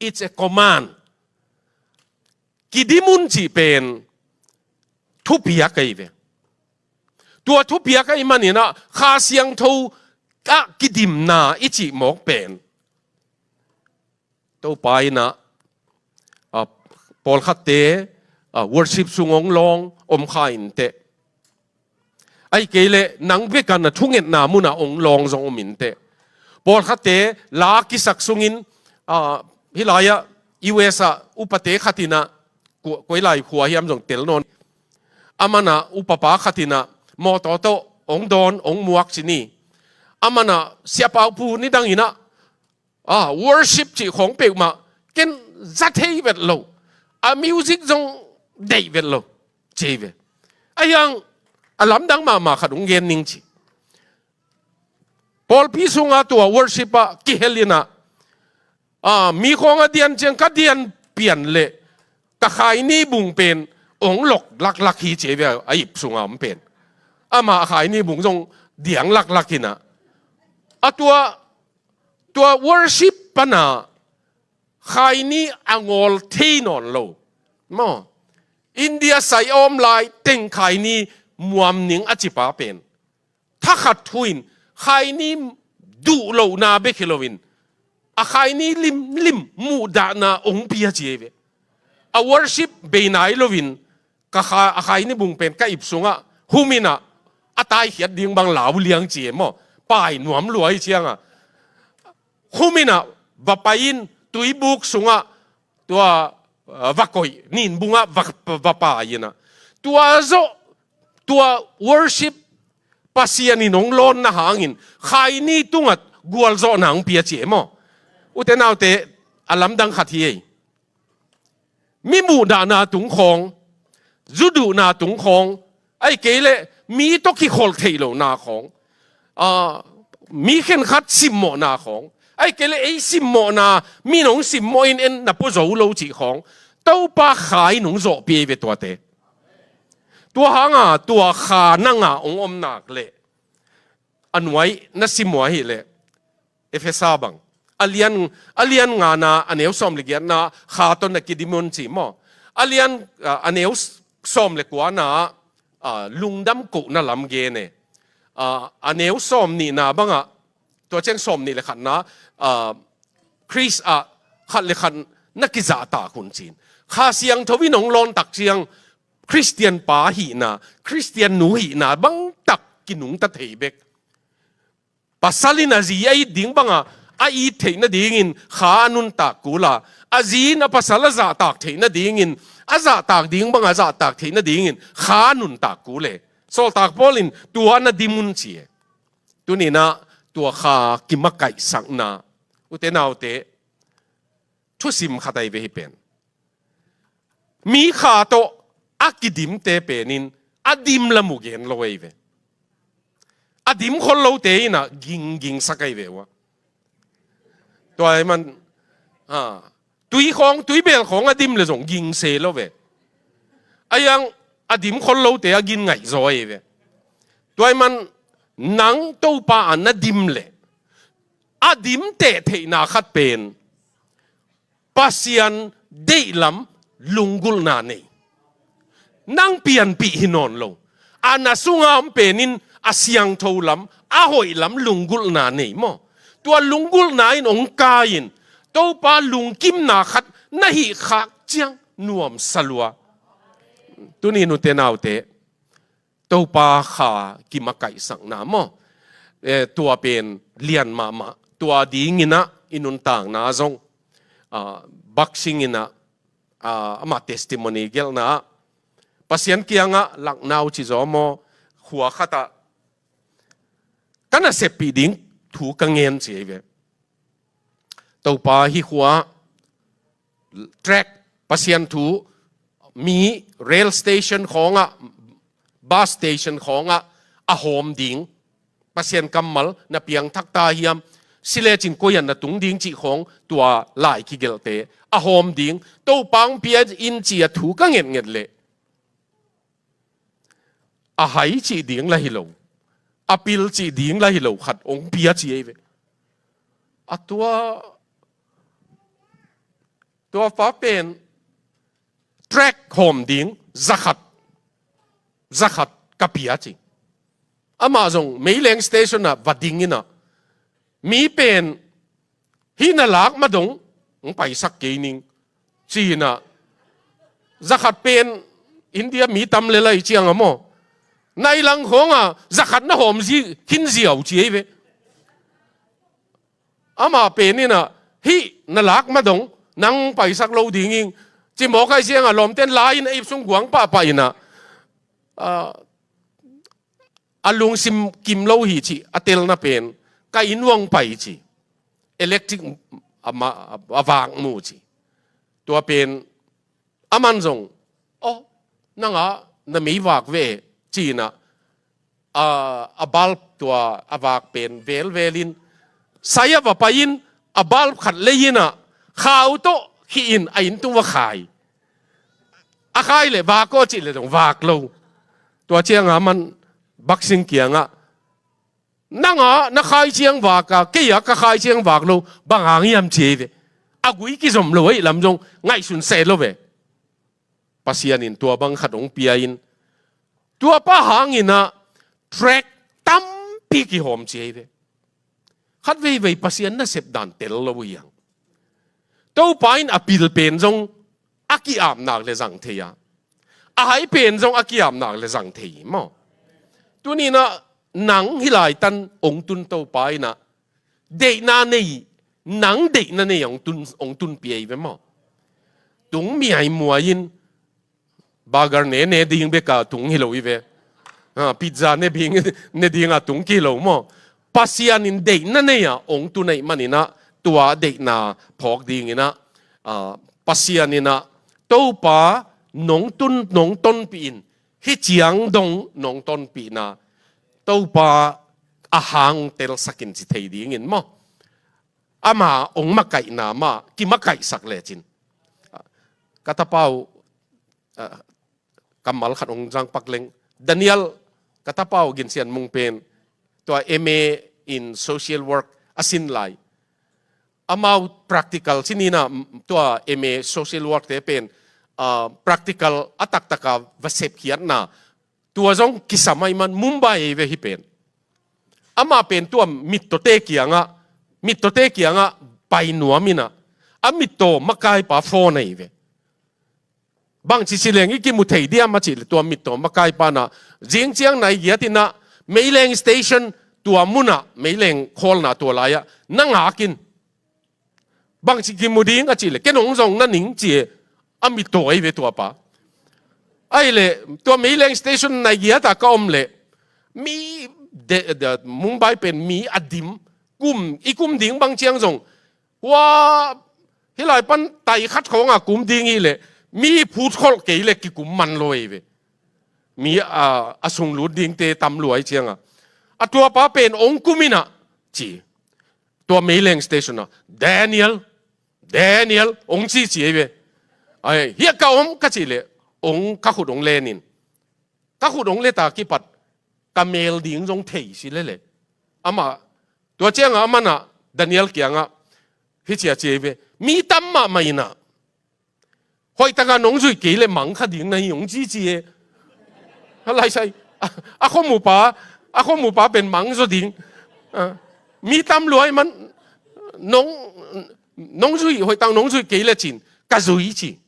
It's a command. Kidim un cih pen thupiak ahi ve. Tua thupiak ahih manin ah, Kha Siangtho ah kidimna i cih mawk pen, Topa in ah, ah, pawlkhatte, ah, worship sung hong lawng om kha inteh. Ahih kei leh nang bek a na thungetna munah hong lawng zong om inteh. Pawlkhatte la kisak sungin, ah, hih lai-ah U S ah upate khat in ah, kua-, koi lai khua hiam zong tel nawn. Aman ah upapa khat in ah mawtaw tawh hong dawn, hong muak ci ni. Aman ah siapa upu nidang in ah, ah, worship cih khawng peuhmah ken za thei vet lo. A music zong deih vet lo ci ei ve. Ahih hang a lamdang mahmah khat hong gen ning ci. Pawlpi sungah tua worship ah kihel in ah, ah, mi khawng a dian ciang ka dian pian leh ka khaini bung pen hong lok laklak hi ci ei ve, a ip sungah om pen. Amah a khaini bung zong diang laklak in ah. A tua, tua worship pan ah khaini a ngawl thei nawn lo. Maw? India sai a om lai teng khaini muam ning a cipa pen, thakhat thu-in khaini duh lohna bek hi loin, a khaini limlim muhdahna hong pia ci ei ve. A worship bei nai loin, ka kha-, a khaini bung pen ka ip sungah hum in ah, a taikhiat ding bang lau liang ci ei maw? Pai nuam lua ahih ciangah, hum in ah va pai in, tuibuk sungah tua, ah, va koih, ninbungah va, va pai in ah. Tua zawh, tua worship Pasian in hong lawnna hangin khaini tungah gualzawhna hong pia ci ei maw? Ute naute, a lamdang khat hi ei. Mi muhdahna tung khawng, zu duhna tung khawng, ahih kei leh mi tawh kikholh theih lohna khawng, ah, mi khenkhat simmawhna khawng, ahih kei leh ei simmawhna, mi in hong simmawh in en na pua zo lo cih khawng, Topa Kha in hong zawhpih ei ve tuate. Tua hangah tua Kha nang ah hong om nak leh, a nuai na sim uh ahih leh, Efesa bang, a lian, a lian ngana a neu sawm le giatna, kha tawh na kidim un ci maw? A lian, ah, a neu sawm le kuana, ah, lungdam kohna lam gen e. Ah, a neu sawm nihna bangah, tua ciang sawm nih le khatna, ah, Khrist ah khat le khat na kizahtak un ci-in. Kha Siangtho in hong lawn tak ciang, Khristian pa hihna, Khristian nu hihna bangtak kinungta thei bek. Pasal in a zi a it ding banga a it theih nadingin kha a nuntak kul a, a zi in a pasal a zahtak theih nadingin, a zahtak ding banga a zahtak theih nadingin kha a nuntak kul e. Sawltak Paul in tua na dim un ci e. Tuni-in ah tua kha kimakaihsakna, ute naute, thusim khat ahi ve hih pen. Mi kha tawh a kidimte penin a dim lam uh gen lo ahi ve. A dim khol lote in ah ginggingsak ahi ve uh a. Tua ahih man, ha, tui khawng, tuibel khawng a dim leh zong ging se lo ve. Ahih hang a dim khol lote a gin ngaih zaw ahi ve. Tua ahih man nang Topa ah na dim leh, a dim teh theihna khat pen Pasian deihlam lunggulhna nei. Nang pianpih hi nawn lo. A na sunga om penin a siangtho lam, a hoih lam lunggulhna nei maw? Tua lunggulhna in hong kai-in Topa lungkimna khat na hih khak ciang nuamsa lua. Tuni nute naute, Topa kha kimakaihsakna maw? Eh, tua pen lian mahmah. Tua dingin ah i nuntakna zong, ah, Baksing in ah, ah, amah testimony gelhna ah, Pasian kiangah Lucknow ci zaw maw, khua khatah ka na seppih ding thu ka ngen ci ahi ve. Topa, hih khua tract, Pasian thu, mi rail station khawngah, bus station khawngah a hawm ding, Pasian kammal na piangthak ta hiam, si lecin koi ah na tung ding cih khawng tua lai kigelhte a hawm ding, Topa hong pia in ci-a thu ka ngetnget leh, a hai cih ding lah hi lo, a pil cih ding lah hi lo khat hong pia ci ei ve. A tua, tua pa pen tract hawm ding zakhat, zakhat ka pia ci. Amah zong Meileng station ah va ding in ah, mi pen hih na lak ma dong hong paisak kei ning ci-in ah, zakhat pen India mi tam le lai ciang a maw, nai lang khawng ah zakhat na hawm zi khin ziau ci ei ve. Amah pen in ah, hih na lak ma dong nang paisak lo ding ing ci mawk ai ciang ah, lawmten la in a ip sung guang pahpah in ah, ah, a lungsim kim lo hi cih a telna pen ka inn uang pai ci. Electric a ma-, a vak mu ci. Tua pen aman zong, "Oh, nang ah na mei vak ve," ci-in ah, a, a bulb tua a vak pen velvel in, sai ah va pai in, a bulb khat lei in ah, khau tawh khih in a inn tung va khai. A khai leh vak aw cih leh zong vak lo. Tua ciang a man Baksing kiangah, "Nang ah na khai ciang vak a, kei ah ka khai ciang vak lo, bang hang hiam?" ci ei ve. A gui kizom lo ahih lam zong ngaihsun seh lo ve. Pasian in tua bang khat hong pia in, tua pa hang in ah tract tampi kihawm ci ei ve. Khat veivei Pasian nasep dan tel lo hi hang. Topa in a pil pen zong a ki-ap nak leh zang thei a, a hai pen zong a ki-ap nak leh zang thei maw. Tuni in ah nang hih lai tan hong tun Topa in ah deihna nei, nang deihna nei hong tun, hong tunpih ei ve maw. Tung miaimuai in, burger ne, ne ding bek a tung hi lo hi ve. Ha, pizza ne ding, ne ding a tung ki hi lo maw. Pasian in deihna nei a hong tun ahih manin ah, tua deihna phawk dingin ah, ah, Pasian in ah, Topa nong tun, nong tonpih in, hih ciang dong nong tonpihna, Topa a hang telsak in ci thei dingin maw. Ama hong makaihna mah kimakaihsak lecin. Ka tapa uh, ah, kammal khat hong zangpak leng. Daniel, ka tapa uh Gin Sian Mung pen, tua M A in social work a sin lai. Amau practical ci ni in ah, tua M A social work te pen, ah, practical a taktak a va sepkhiatna, tua zong kisam ahih man Mumbai ei ve hih pen. Amah pen tua mittawte kiangah, mittawte kiangah pai nuam in ah, a mittaw makaipa phone ei ve. Bangci ci leng i kimu thei diam a cih leh, tua mittaw makaipa in ah, zing ciang nai giat in ah, Meileng station tua mun ah, Meileng khawlna tua lai ah na ngak in. Bangci kimu ding a cih leh, ken hong zong na ning ci e, a mittaw ei ve tua pa. Ahih leh, tua Meileng station nai giat ah ka om leh, mi de, de, Mumbai pen mi a dim, kum, i kum ding bang ciang zong, hua, hih lai pan tai khat khawng a kum ding hi leh, mi phut kholh kei leh kikum man lo ei ve. Mi a, a sung lut dingte tam lua ahih ciang a. A tua pa pen hong kum in ah, ci. Tua Meileng station ah, "Daniel, Daniel," hong cici ei ve. Ai, "Hiah ka om," ka cih leh, hong ka khut hong len in. Ka khut hong let a kipat, ka mel ding zong thei si lel e. Amah, tua ciang a aman ah, Daniel kiangah, hih ci a ci ei ve. "Mi tam mahmah in ah, hoih tak a nong zuih kei leh mang kha ding na hi," hong cici e. A lai sai, a, a khuamupa, a khuamupa pen mang zaw ding. A, "Mi tam lua ahih man, nong, nong zuih, hoih tak nong zuih kei leh," cin, "ka zui," ci.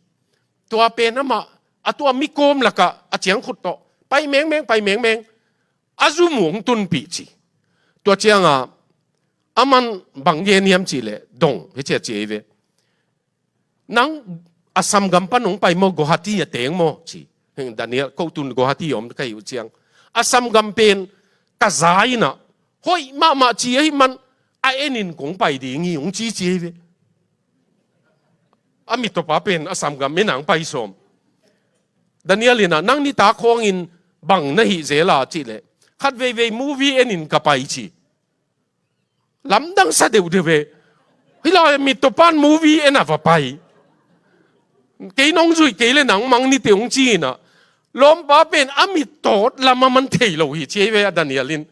Tua pen amah, a tua mi kawm lakah, a ciangkhut tawh, pai mengmeng, pai mengmeng, a zum uh hong tunpih ci. Tua ciang a, aman bang gen hiam cih leh, "Dong," hih ci a ci ei ve. "Nang Assam gam pan hong pai maw, Guwahati a teng maw?" ci. Heng Daniel, "Ko tun Guwahati om ka hi uh ciang. Assam gam pen ka za in ah, hoih mahmah ci ahih man, a en in kong pai ding hi," hong cici ei ve. a mittawpa pen a samgam in ang pai sawm. Daniel in ah, "Nang nitak khawngin bang na hih zel a?" cih leh, "Khat veivei movie en in ka pai," ci. Lamdang sa deuhdeuh ve. Hih lai mittawpa'n movie en a va pai. "Kei nong zuih kei leh nang mang ni teh," hong ci in ah, lawmpa pen a mittawt lam a man thei lo hi ci ei ve a Daniel in.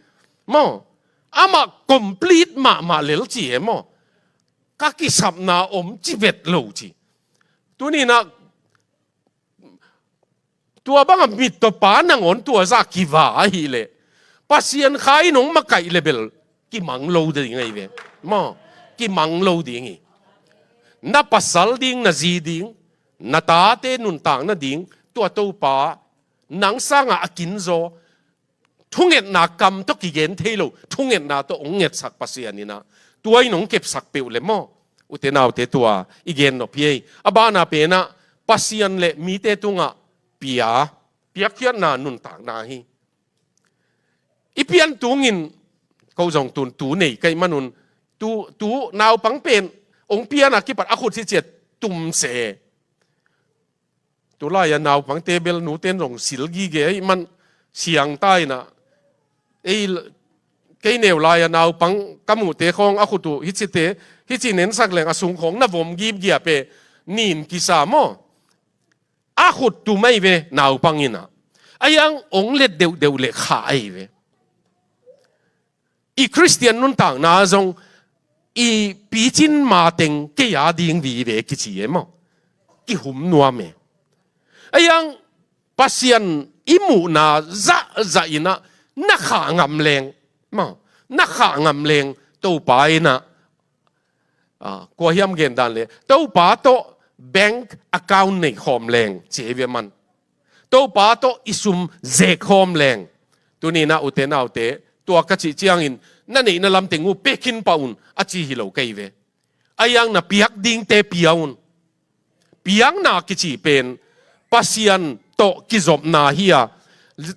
Maw, amah complete mahmah lel ci e maw. Ka kisapna om ci vet lo ci. Tuni in ah, tua bang a mittawpa nangawn tua zah kiva ahih leh, Pasian Kha in hong makaih leh bel kimang lo ding ahi ve. Maw, kimang lo ding hi. Na pasal ding, na zi ding, na tate nuntakna ding, tua Topa nang sangah a kinzaw, thungetna kam tawh kigen thei lo, thungetna tawh hong ngetsak Pasian in ah, tua in hong kepsak peuh leh maw, ute naute, tua i gen nop hi ei. A banah pen ah, Pasian leh mite tungah pia, piakkhiatna nuntakna hi. I pian tungin, ko zong tu, tu nei ka hih manun, tu, tu naupang pen hong pian a kipat a khut hi ciat tum se. Tulai a naupangte bel nute'n zong sil gige ahih man siang ta in ah. Ei, kei neu lai a naupang ka muhte khawng a khut uh hi cite, hi ci nensak leng a sung khawng na vom gipgiap e, nin kisa maw. A khut tum ahi ve naupang in ah. Ahi hang hong let deuhdeuh leh khah ahi ve. I Khristian nuntakna zong i picin mateng kei a ding vive kici e maw. Kihum nuam e. Ahi hang Pasian i muhna zahzah in ah na khah ngam leng maw, na khah ngam leng Topa in ah, ah, kua hiam gen dan leh, Topa tawh bank account nei khawm leng ci ei ve man. Topa tawh i sum zek khawm leng. Tuni in ah, ute naute, tua ka cih ciangin na neihna lamteng uh pia khin pah un a ci hi lo ka hi ve. Ahi hang na piak dingte pia un. Piakna kici pen Pasian tawh kizopna hi a,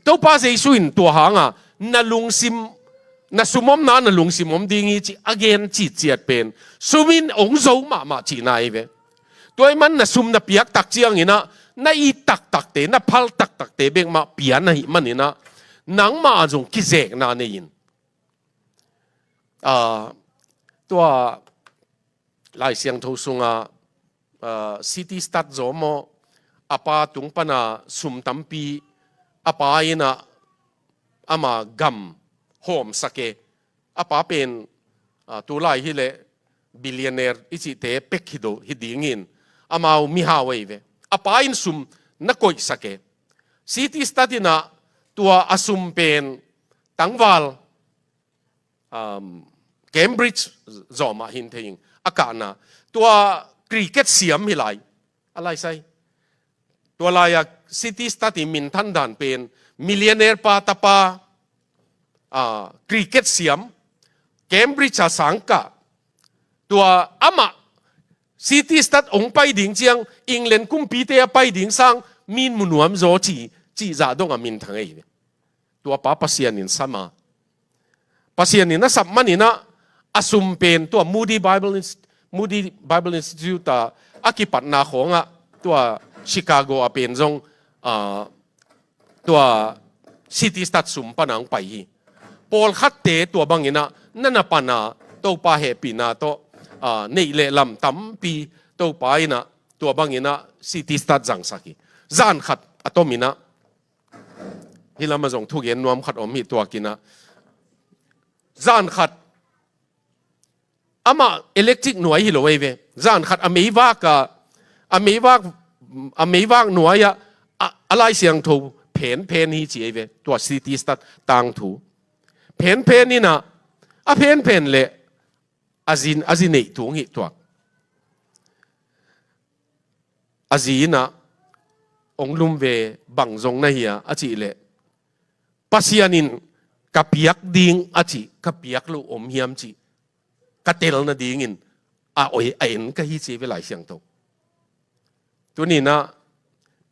Topa Jesu in tua hang a na lungsim, na sum omna na lungsim om ding hi ci a gen citciat pen sum in hong zo mahmah cihna ahi ve. Tua ahih man na sum na piak tak ciangin ah, na it taktakte, na phal taktakte bek mah pia na hih manin ah, nangmah zong kizekna nei in. Ah, tua Lai Siangtho sungah, ah, C T Studd zaw maw, a pa tung pan a sum tampi, a pa in ah ama gam hawmsak e. A pa pen, ah, tulai hi leh billionaire i cihte pek hi do, hi dingin, amau mihau ahi ve. A pa in sum na koihsak e. C T Studd in ah tua a sum pen tangval, um, Cambridge zawh mah hi thei ing, a kahna. Tua cricket siam hi lai, a lai sai. Tua lai-a C T Studd i minthan dan pen, millionaire pa tapa, ah, cricket siam, Cambridge a sang kah. Tua amah C T Studd hong pai ding ciang, England kumpite a pai ding sang, mi'n mu nuam zaw ci, cih zah dong a minthang ahi ve. Tua pa Pasian in sam a. Pasian in a sap manin ah, a sum pen tua Moody Bible Inst-, Moody Bible Institute a, a kipatna khawngah, tua Chicago a pen zong, ah, tua C T Studd sum pan a hong pai hi. Pawlkhatte tua bangin ah, na na pan a, Topa hehpihna tawh, ah, neih leh lam tampi, Topa in ah, tua bangin ah C T Studd zangsak hi. Zan khat a tomin ah, hih lamah zong thugen nuam khat om hi tuakin ah. Zan khat, amah electric nuai hi lo ahi ve. Zan khat a meivak a, a meivak, a meivak nuai ah, a, a Lai Siangtho phenphen hi ci ahi ve. Tua C T Studd tangthu. Phenphen in ah, a phenphen leh, a zi, a zi neih tung hi tuak. A zi in ah, hong lum ve, bang zong na hia, a cih leh, Pasian in ka piak ding a cih, ka piak loh om hiam cih, ka tel nadingin, a oi, a en ka hi ci ve Lai Siangtho. Tuni in ah,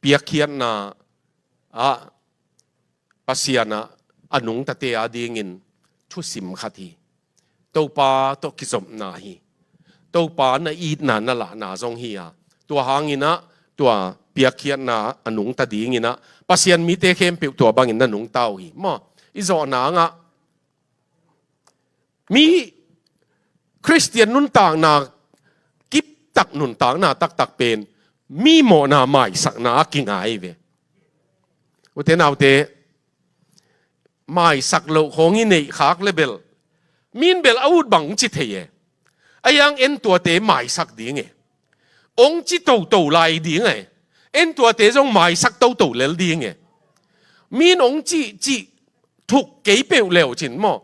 piakkhiatna ah, Pasian ah a nungtate adingin thusim khat hi. Topa tawh kizopna hi. Topa na itna na lahna zong hi a. Tua hangin ah, tua piakkhiatna a nungta dingin ah, Pasian mite khempeuh tua bangin na nungta uh hi. Maw, i zawh nangah mi Khristian nuntakna, kiptak nuntakna taktak pen mi mawhna maisakna a kingai ve. Ute naute, maisak loh khawng i neih khak le bel, min bel a ut bang hong ci thei e. A hiang en tuate maisak ding e. Hong ci toto lai ding e. En tuate zong maisak toto lel ding e. Min hong cih cih thuk kei peuh leu cin maw,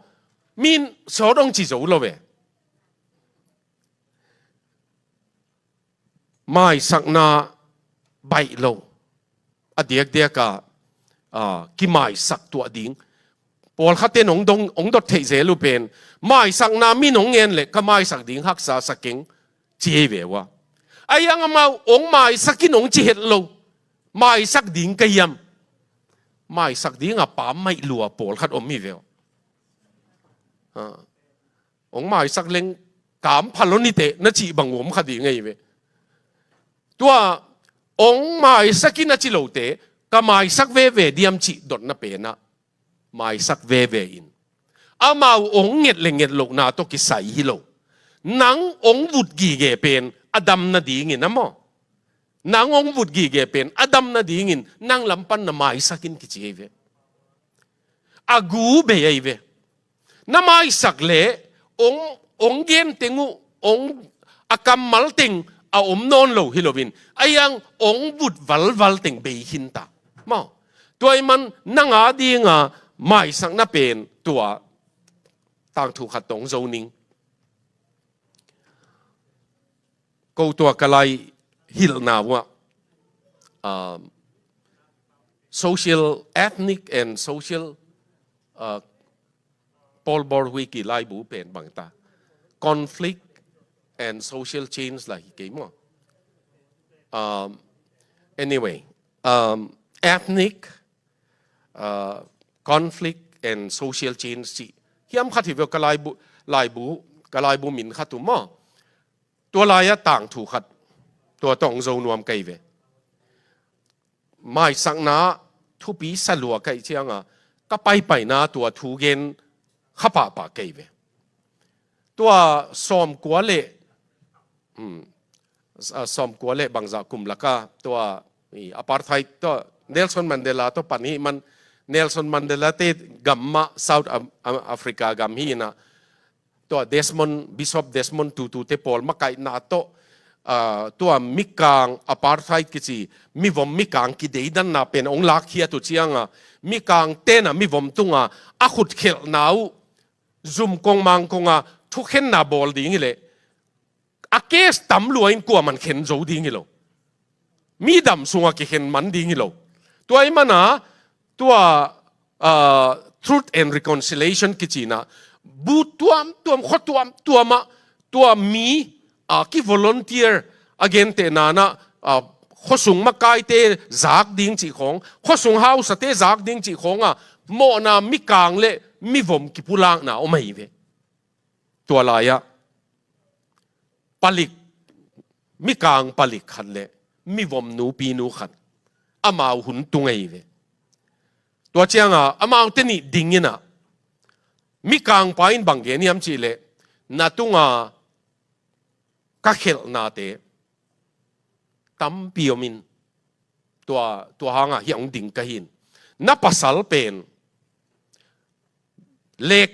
min sawt hong ci zo lo e. Maisakna baih lo, a diakdiak a, a, kimaisak tuah ding. Pawlkhatte in hong dong, hong dot theih zel uh pen, maisakna min hong ngen leh ka maisak ding haksa sa keng, ci hi ve uh a. A hiang amau hong maisak in hong ci het lo. Maisak ding ka hiam? Maisak ding a pammaih lua pawlkhat om hi ve uh a. Hong maisak leng kam pha lo ni teh na cih bang uh om kha ding ahi ve. Tua hong maisak in a ci lote, ka maisak veve diam cih dotna pen ah, maisak veve in. Amau hong nget le nget lohna tawh kisai hi lo. Nang hong vut gige pen a dam nadingin a maw. Nang hong vut gige pen a dam nadingin nang lam pan na maisak in kici ahi ve. A gu bei ahi ve. Na maisak leh hong, hong gen teng uh, hong a kammal teng a om nawn lo hi loin, a hiang hong vut valval teng bei khin ta. Maw, tua ahih man nang a dinga maisakna pen tua tangthu khat tawh hong zo ning. Ko tua ka lai hilhna uh ah, um, social, ethnic and social, uh, Paul Borwick i laibu pen bang ta, conflict and social change lah hi kei maw. Um, anyway, um, ethnic, uh, conflict and social change cih hiam khat hi ve uh, ka laibu, laibu, ka laibu min khat uh maw. Tua lai-ah tangthu khat tua tawh hong zo nuam ka hi ve. Maisakna thupi sa lua ka hih ciangah ka paipaina tua thu gen kha pahpah ka hi ve. Tua sawmkua le, hmm, a, sawmkua le bangzah kum lakah tua, i, apartheid tua Nelson Mandela tua pan hi man, Nelson Mandela te gam mah South Am-, Am-, Africa gam hi inah, tua Desmond, Bishop Desmond Tutu te pawl makaihna tawh, ah, tua mikang apartheid kici, mivom mikang kideidanna pen hong lakkhiat uh cianga, mikang tenah mivom tunga a khutkhelhna uh, zum kong mang konga thukhenna bawl ding hileh, a case tam lua in kuaman khen zo ding hi lo. Mi dam sunga kikhen man ding hi lo. Tua ahih mana, tua, ah, Truth and Reconciliation kicina, bu tuamtuam, khua tuamtuamah, tua mi, ah, kivolunteer a gentehna nah, ah, khuasung makaite zak ding cih khawng, khuasung hausate zak ding cih khawnga, mawhna mikang le mivom kipulakna om ahi ve. Tua lai-ah palik, mikang palik khat le mivom nupinu khat, amau hun tung ahi ve. Tua cianga amaute nih ding inah, mikangpa in bang gen hiam cihleh, na tunga ka khelhnate tampi om in, tua, tua hangah hiah hong ding ka hi in. Na pasal pen lek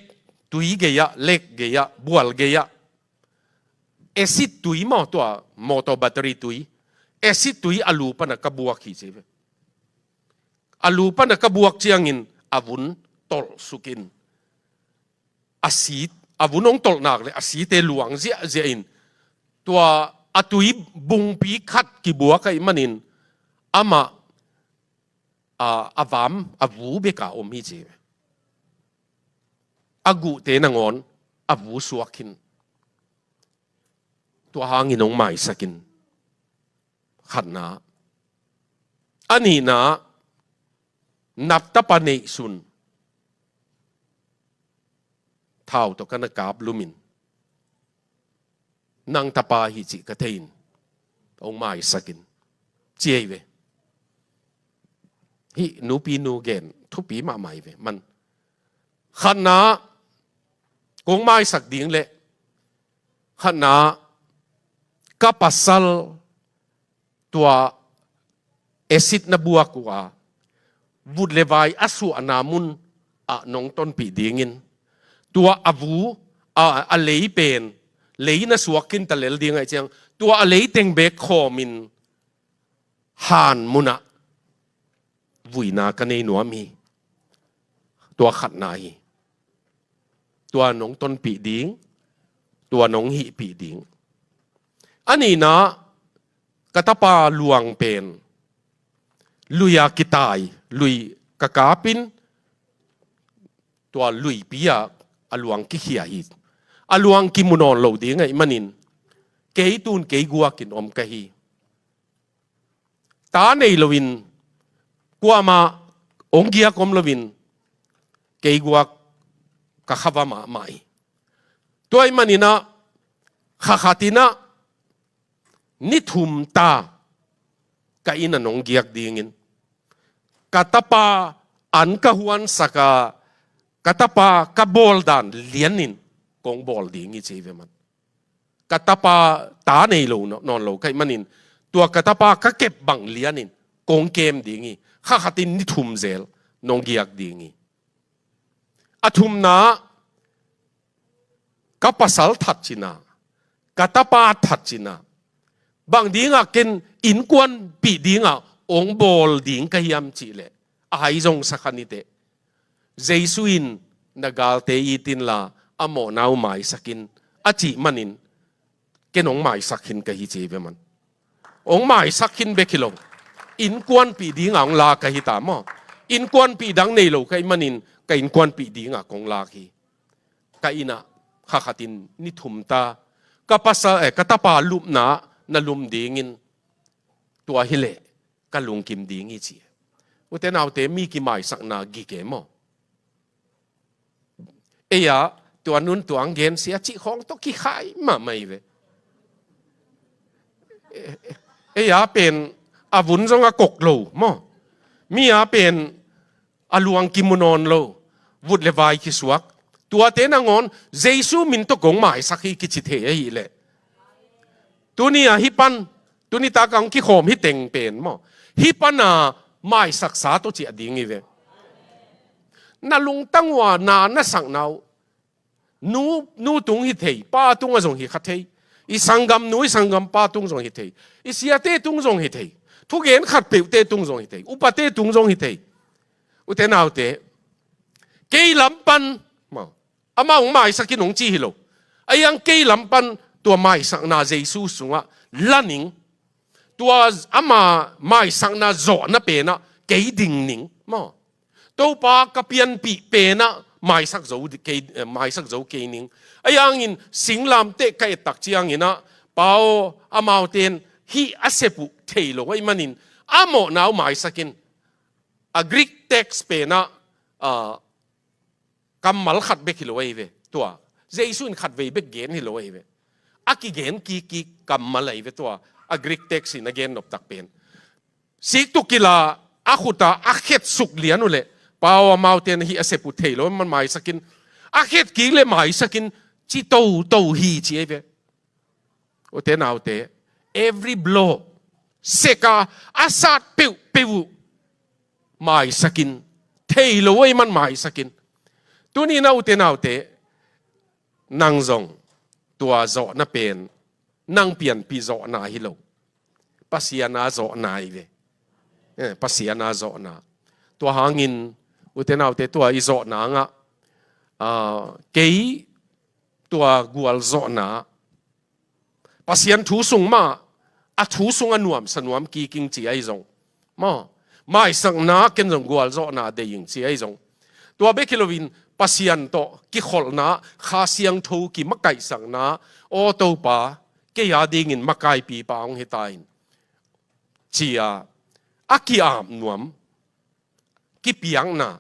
tui gei-ah, lek gei-ah, bual gei-ah, acid tui maw, tua motor battery tui, acid tui a lu pana ka buak hi ci ve. A lu pana ka buak ciangin a vun tolh sukin, a si, a vun hong tolhnak le a site luang ziahziah in, tua a tui bungpi khat kibuak ahih manin, amah, a, a vam, a vu beka om hi ci. A guhte nangawn a vu suak khin. Tua hangin hong maisakin. Khatna. A nihna, nap tapa neihsun thau tawh ka na kap lumin, nang tapa hi cih ka thei in, hong maisak in, ci ei ve. Hih nupi nu gen thupi mahmah ei ve. Man, khatna, kong maisak ding leh, khatna, ka pasal tua acid na buak uh a, vut le vai a suahna mun ah nong tonpih dingin, tua a vu, a, a lei pen, lei na suak khin ta lel ding ahih ciang, tua a lei teng bek khawmin han munah vuina ka nei nuam hi. Tua khatna hi. Tua nong tonpih ding, tua nong hihpih ding. A nihna, ka tapa luang pen lui-a kitai, lui ka kapin, tua luipi-ah a luang kikhia hi. A luang kimu nawn lo ding ahih manin, kei tun kei guakin om ka hi. Ta nei loin, kuamah hong giak om loin, kei guak ka kha va mahmah hi. Tua ahih manin ah, kha khatin ah, ni thum ta ka inn ah nong giak dingin, ka tapa an ka huansak a, ka tapa ka bawl dan lianin kong bawl ding hi, ci ei ve man. Ka tapa ta nei lo nawn lo ka hih manin, tua ka tapa ka kep bang lianin kong kem ding hi. Kha khatin ni thum zel nong giak ding hi. A thumna, ka pasal that cina, ka tapa that cina, bang dingah ken innkuanpih dingah hong bawl ding ka hiam cih leh, a hai zong sa kha ni teh. Jesu in, na galte it inla, a mawhna uh maisak in, a cih manin, ken hong maisak khin ka hi, ci ei ve man. Hong maisak khin bek hi lo. Innkuanpih dingah hong lak ka hi ta maw. Innkuanpih dang nei lo ka hih manin, ka innkuanpih dingah kong lak hi. Ka inn ah kha khatin ni thum ta, ka pasal, eh, ka tapa lupna na lum dingin, tua hi leh ka lungkim ding hi, ci. Ute naute, mi kimaisakna gige maw. Ei-a, tua nun tua ang gen sia cih khawng tawh kikhai mahmah hi ve. Ei-a pen a vun zong a kok lo maw. Mi-a pen a luang kimu nawn lo, vut le vai kisuak. Tuate nangawn Jesu min tawh kong maisak hi kici thei ahih leh, tuni-a hih pan, tuni tak a hong kikhawm hih teng pen maw, hih pana maisaksa tawh ciah ding hi ve. Na lungtang uh a na na sakna uh, nu, nu tung hi thei, pa tungah zong hi kha thei. I sanggamnu, i sanggampa tung zong hi thei. I siate tung zong hi thei. Thugen khatpeuhte tung zong hi thei. Upate tung zong hi thei. Ute naute, kei lam pan maw, amah hong maisakin hong ci hi lo. Ahi hang kei lam pan tua maisakna Jesu sungah la ning. Tua ama maisakna zawhna penah kei ding ning maw. Topa ka pianpih penah maisak zo kei, eh, maisak zo kei ning. Ahi hangin singlamteh ka ettak cianginah, Pa aw, amaute in hih a sep uh thei lo ahih manin, a mawhna uh maisakin. A Greek text penah, ah, kammal khat bek hi lo ahi ve. Tua Jesu in khatvei bek gen hi lo ahi ve. A kigen kikkik kammal ahi ve tua, a Greek text in a gen noptak pen. Sik tuk kila, a khuta a khetsuk lian uh leh, Pa aw, amaute in hih a sep uh thei lo ahih man maisakin. A khetkik leh maisakin, ci toto hi ci ahi ve. Ute naute, every blow, sek a, a sat peuhpeuh uh maisakin, thei lo ahih man maisakin. Tuni-in ah ute naute, nang zong tua zawhna pen nang pianpih zawhna hi lo. Pasian a zawhna hi ve. Eh, Pasian a zawhna. Tua hangin ute naute, tua i zawhna ngah, ah, kei tua gualzawhna, Pasian thu sung mah, a thu sung a nuamsa nuam kik ing ci ahi zong, maw, maisakna ken zong gualzawhna deih ing ci ahi zong, tua bek hi loin Pasian tawh kikholhna, Kha Siangtho kimakaihsakna, aw Topa, kei a dingin makaipipa hong hi ta in, ci-a a ki-ap nuam, kipiakna.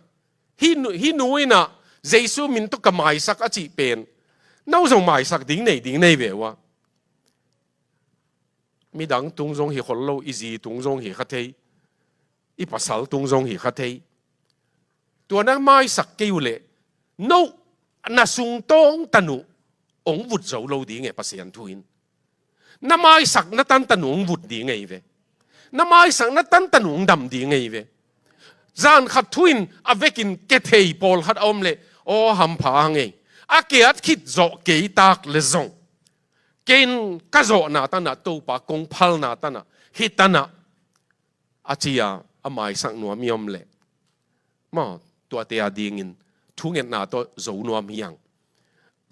Hih nu, hih nu in ah Jesu min tawh ka maisak a cih pen, no zong maisak ding nei, ding nei ve uh a. Midang tung zong hi khol lo, i zi tung zong hi kha thei, i pasal tung zong hi kha thei. Tua na maisak kei uh leh, no, na sungtawng tan uh hong vut zo lo ding e, Pasian thu in. Na maisak na tantan uh hong vut ding ei ve. Na maisak na tantan uh hong dam ding ei ve. Zan khat thu in a vekin kethei pawlkhat a om leh, aw, hampha hang ei. A kiat khit zawh kei tak leh zong, kei in ka zawhna tan ah, Topa kong phalna tan ah, hih tan ah, a ci a, a maisak nuam i om leh, maw, tuate a dingin thungetna tawh zo nuam hi hang.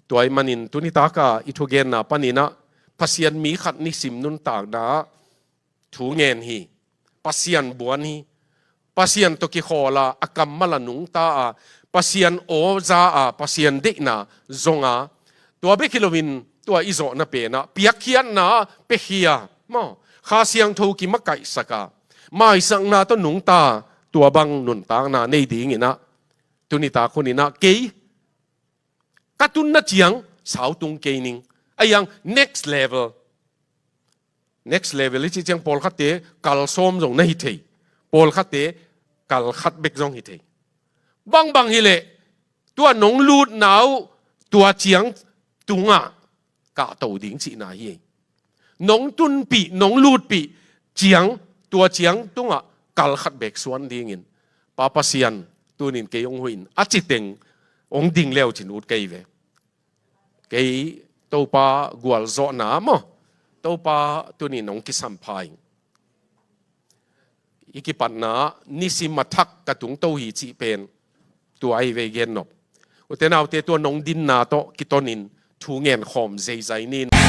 Tua ahih manin tuni tak a i thugenna panin ah, Pasian mi khat nisim nuntakna ah thu ngen hi, Pasian buan hi, Pasian tawh kikhawl a, a kammal a nungta a, Pasian aw za a, Pasian deihna zong a, tua bek hi loin tua i zawhna pen ah piakkhiatna ah piakhia, maw, Kha Siangtho kimakaihsak a, maisakna tawh nungta, tua bang nuntakna nei dingin ah, tuni tak hunin ah kei ka tunna ciang sau tung kei ning. A hiang next level. Next level i cih ciang pawlkhatte kal sawm zong na hi thei. Pawlkhatte kal khat bek zong hi thei. Bangbang hi leh, tua nong lutna uh tua ciang tungah kahto ding cihna hi. Nong tunpih, nong lutpih ciang, tua ciang tungah kal khat bek suan dingin, Pa Pasian, tunin kei hong huh in, a ci teng hong ding leucin ut kei ve. Kei Topa gualzawhna maw, Topa tunin hong kisampha in. I kipatna, nisim a thak ka tungto hi cih pen tua ahi ve, i gen nop. Ute naute, tua nong dinna tawh kitonin thu ngen khawm zeizai nin.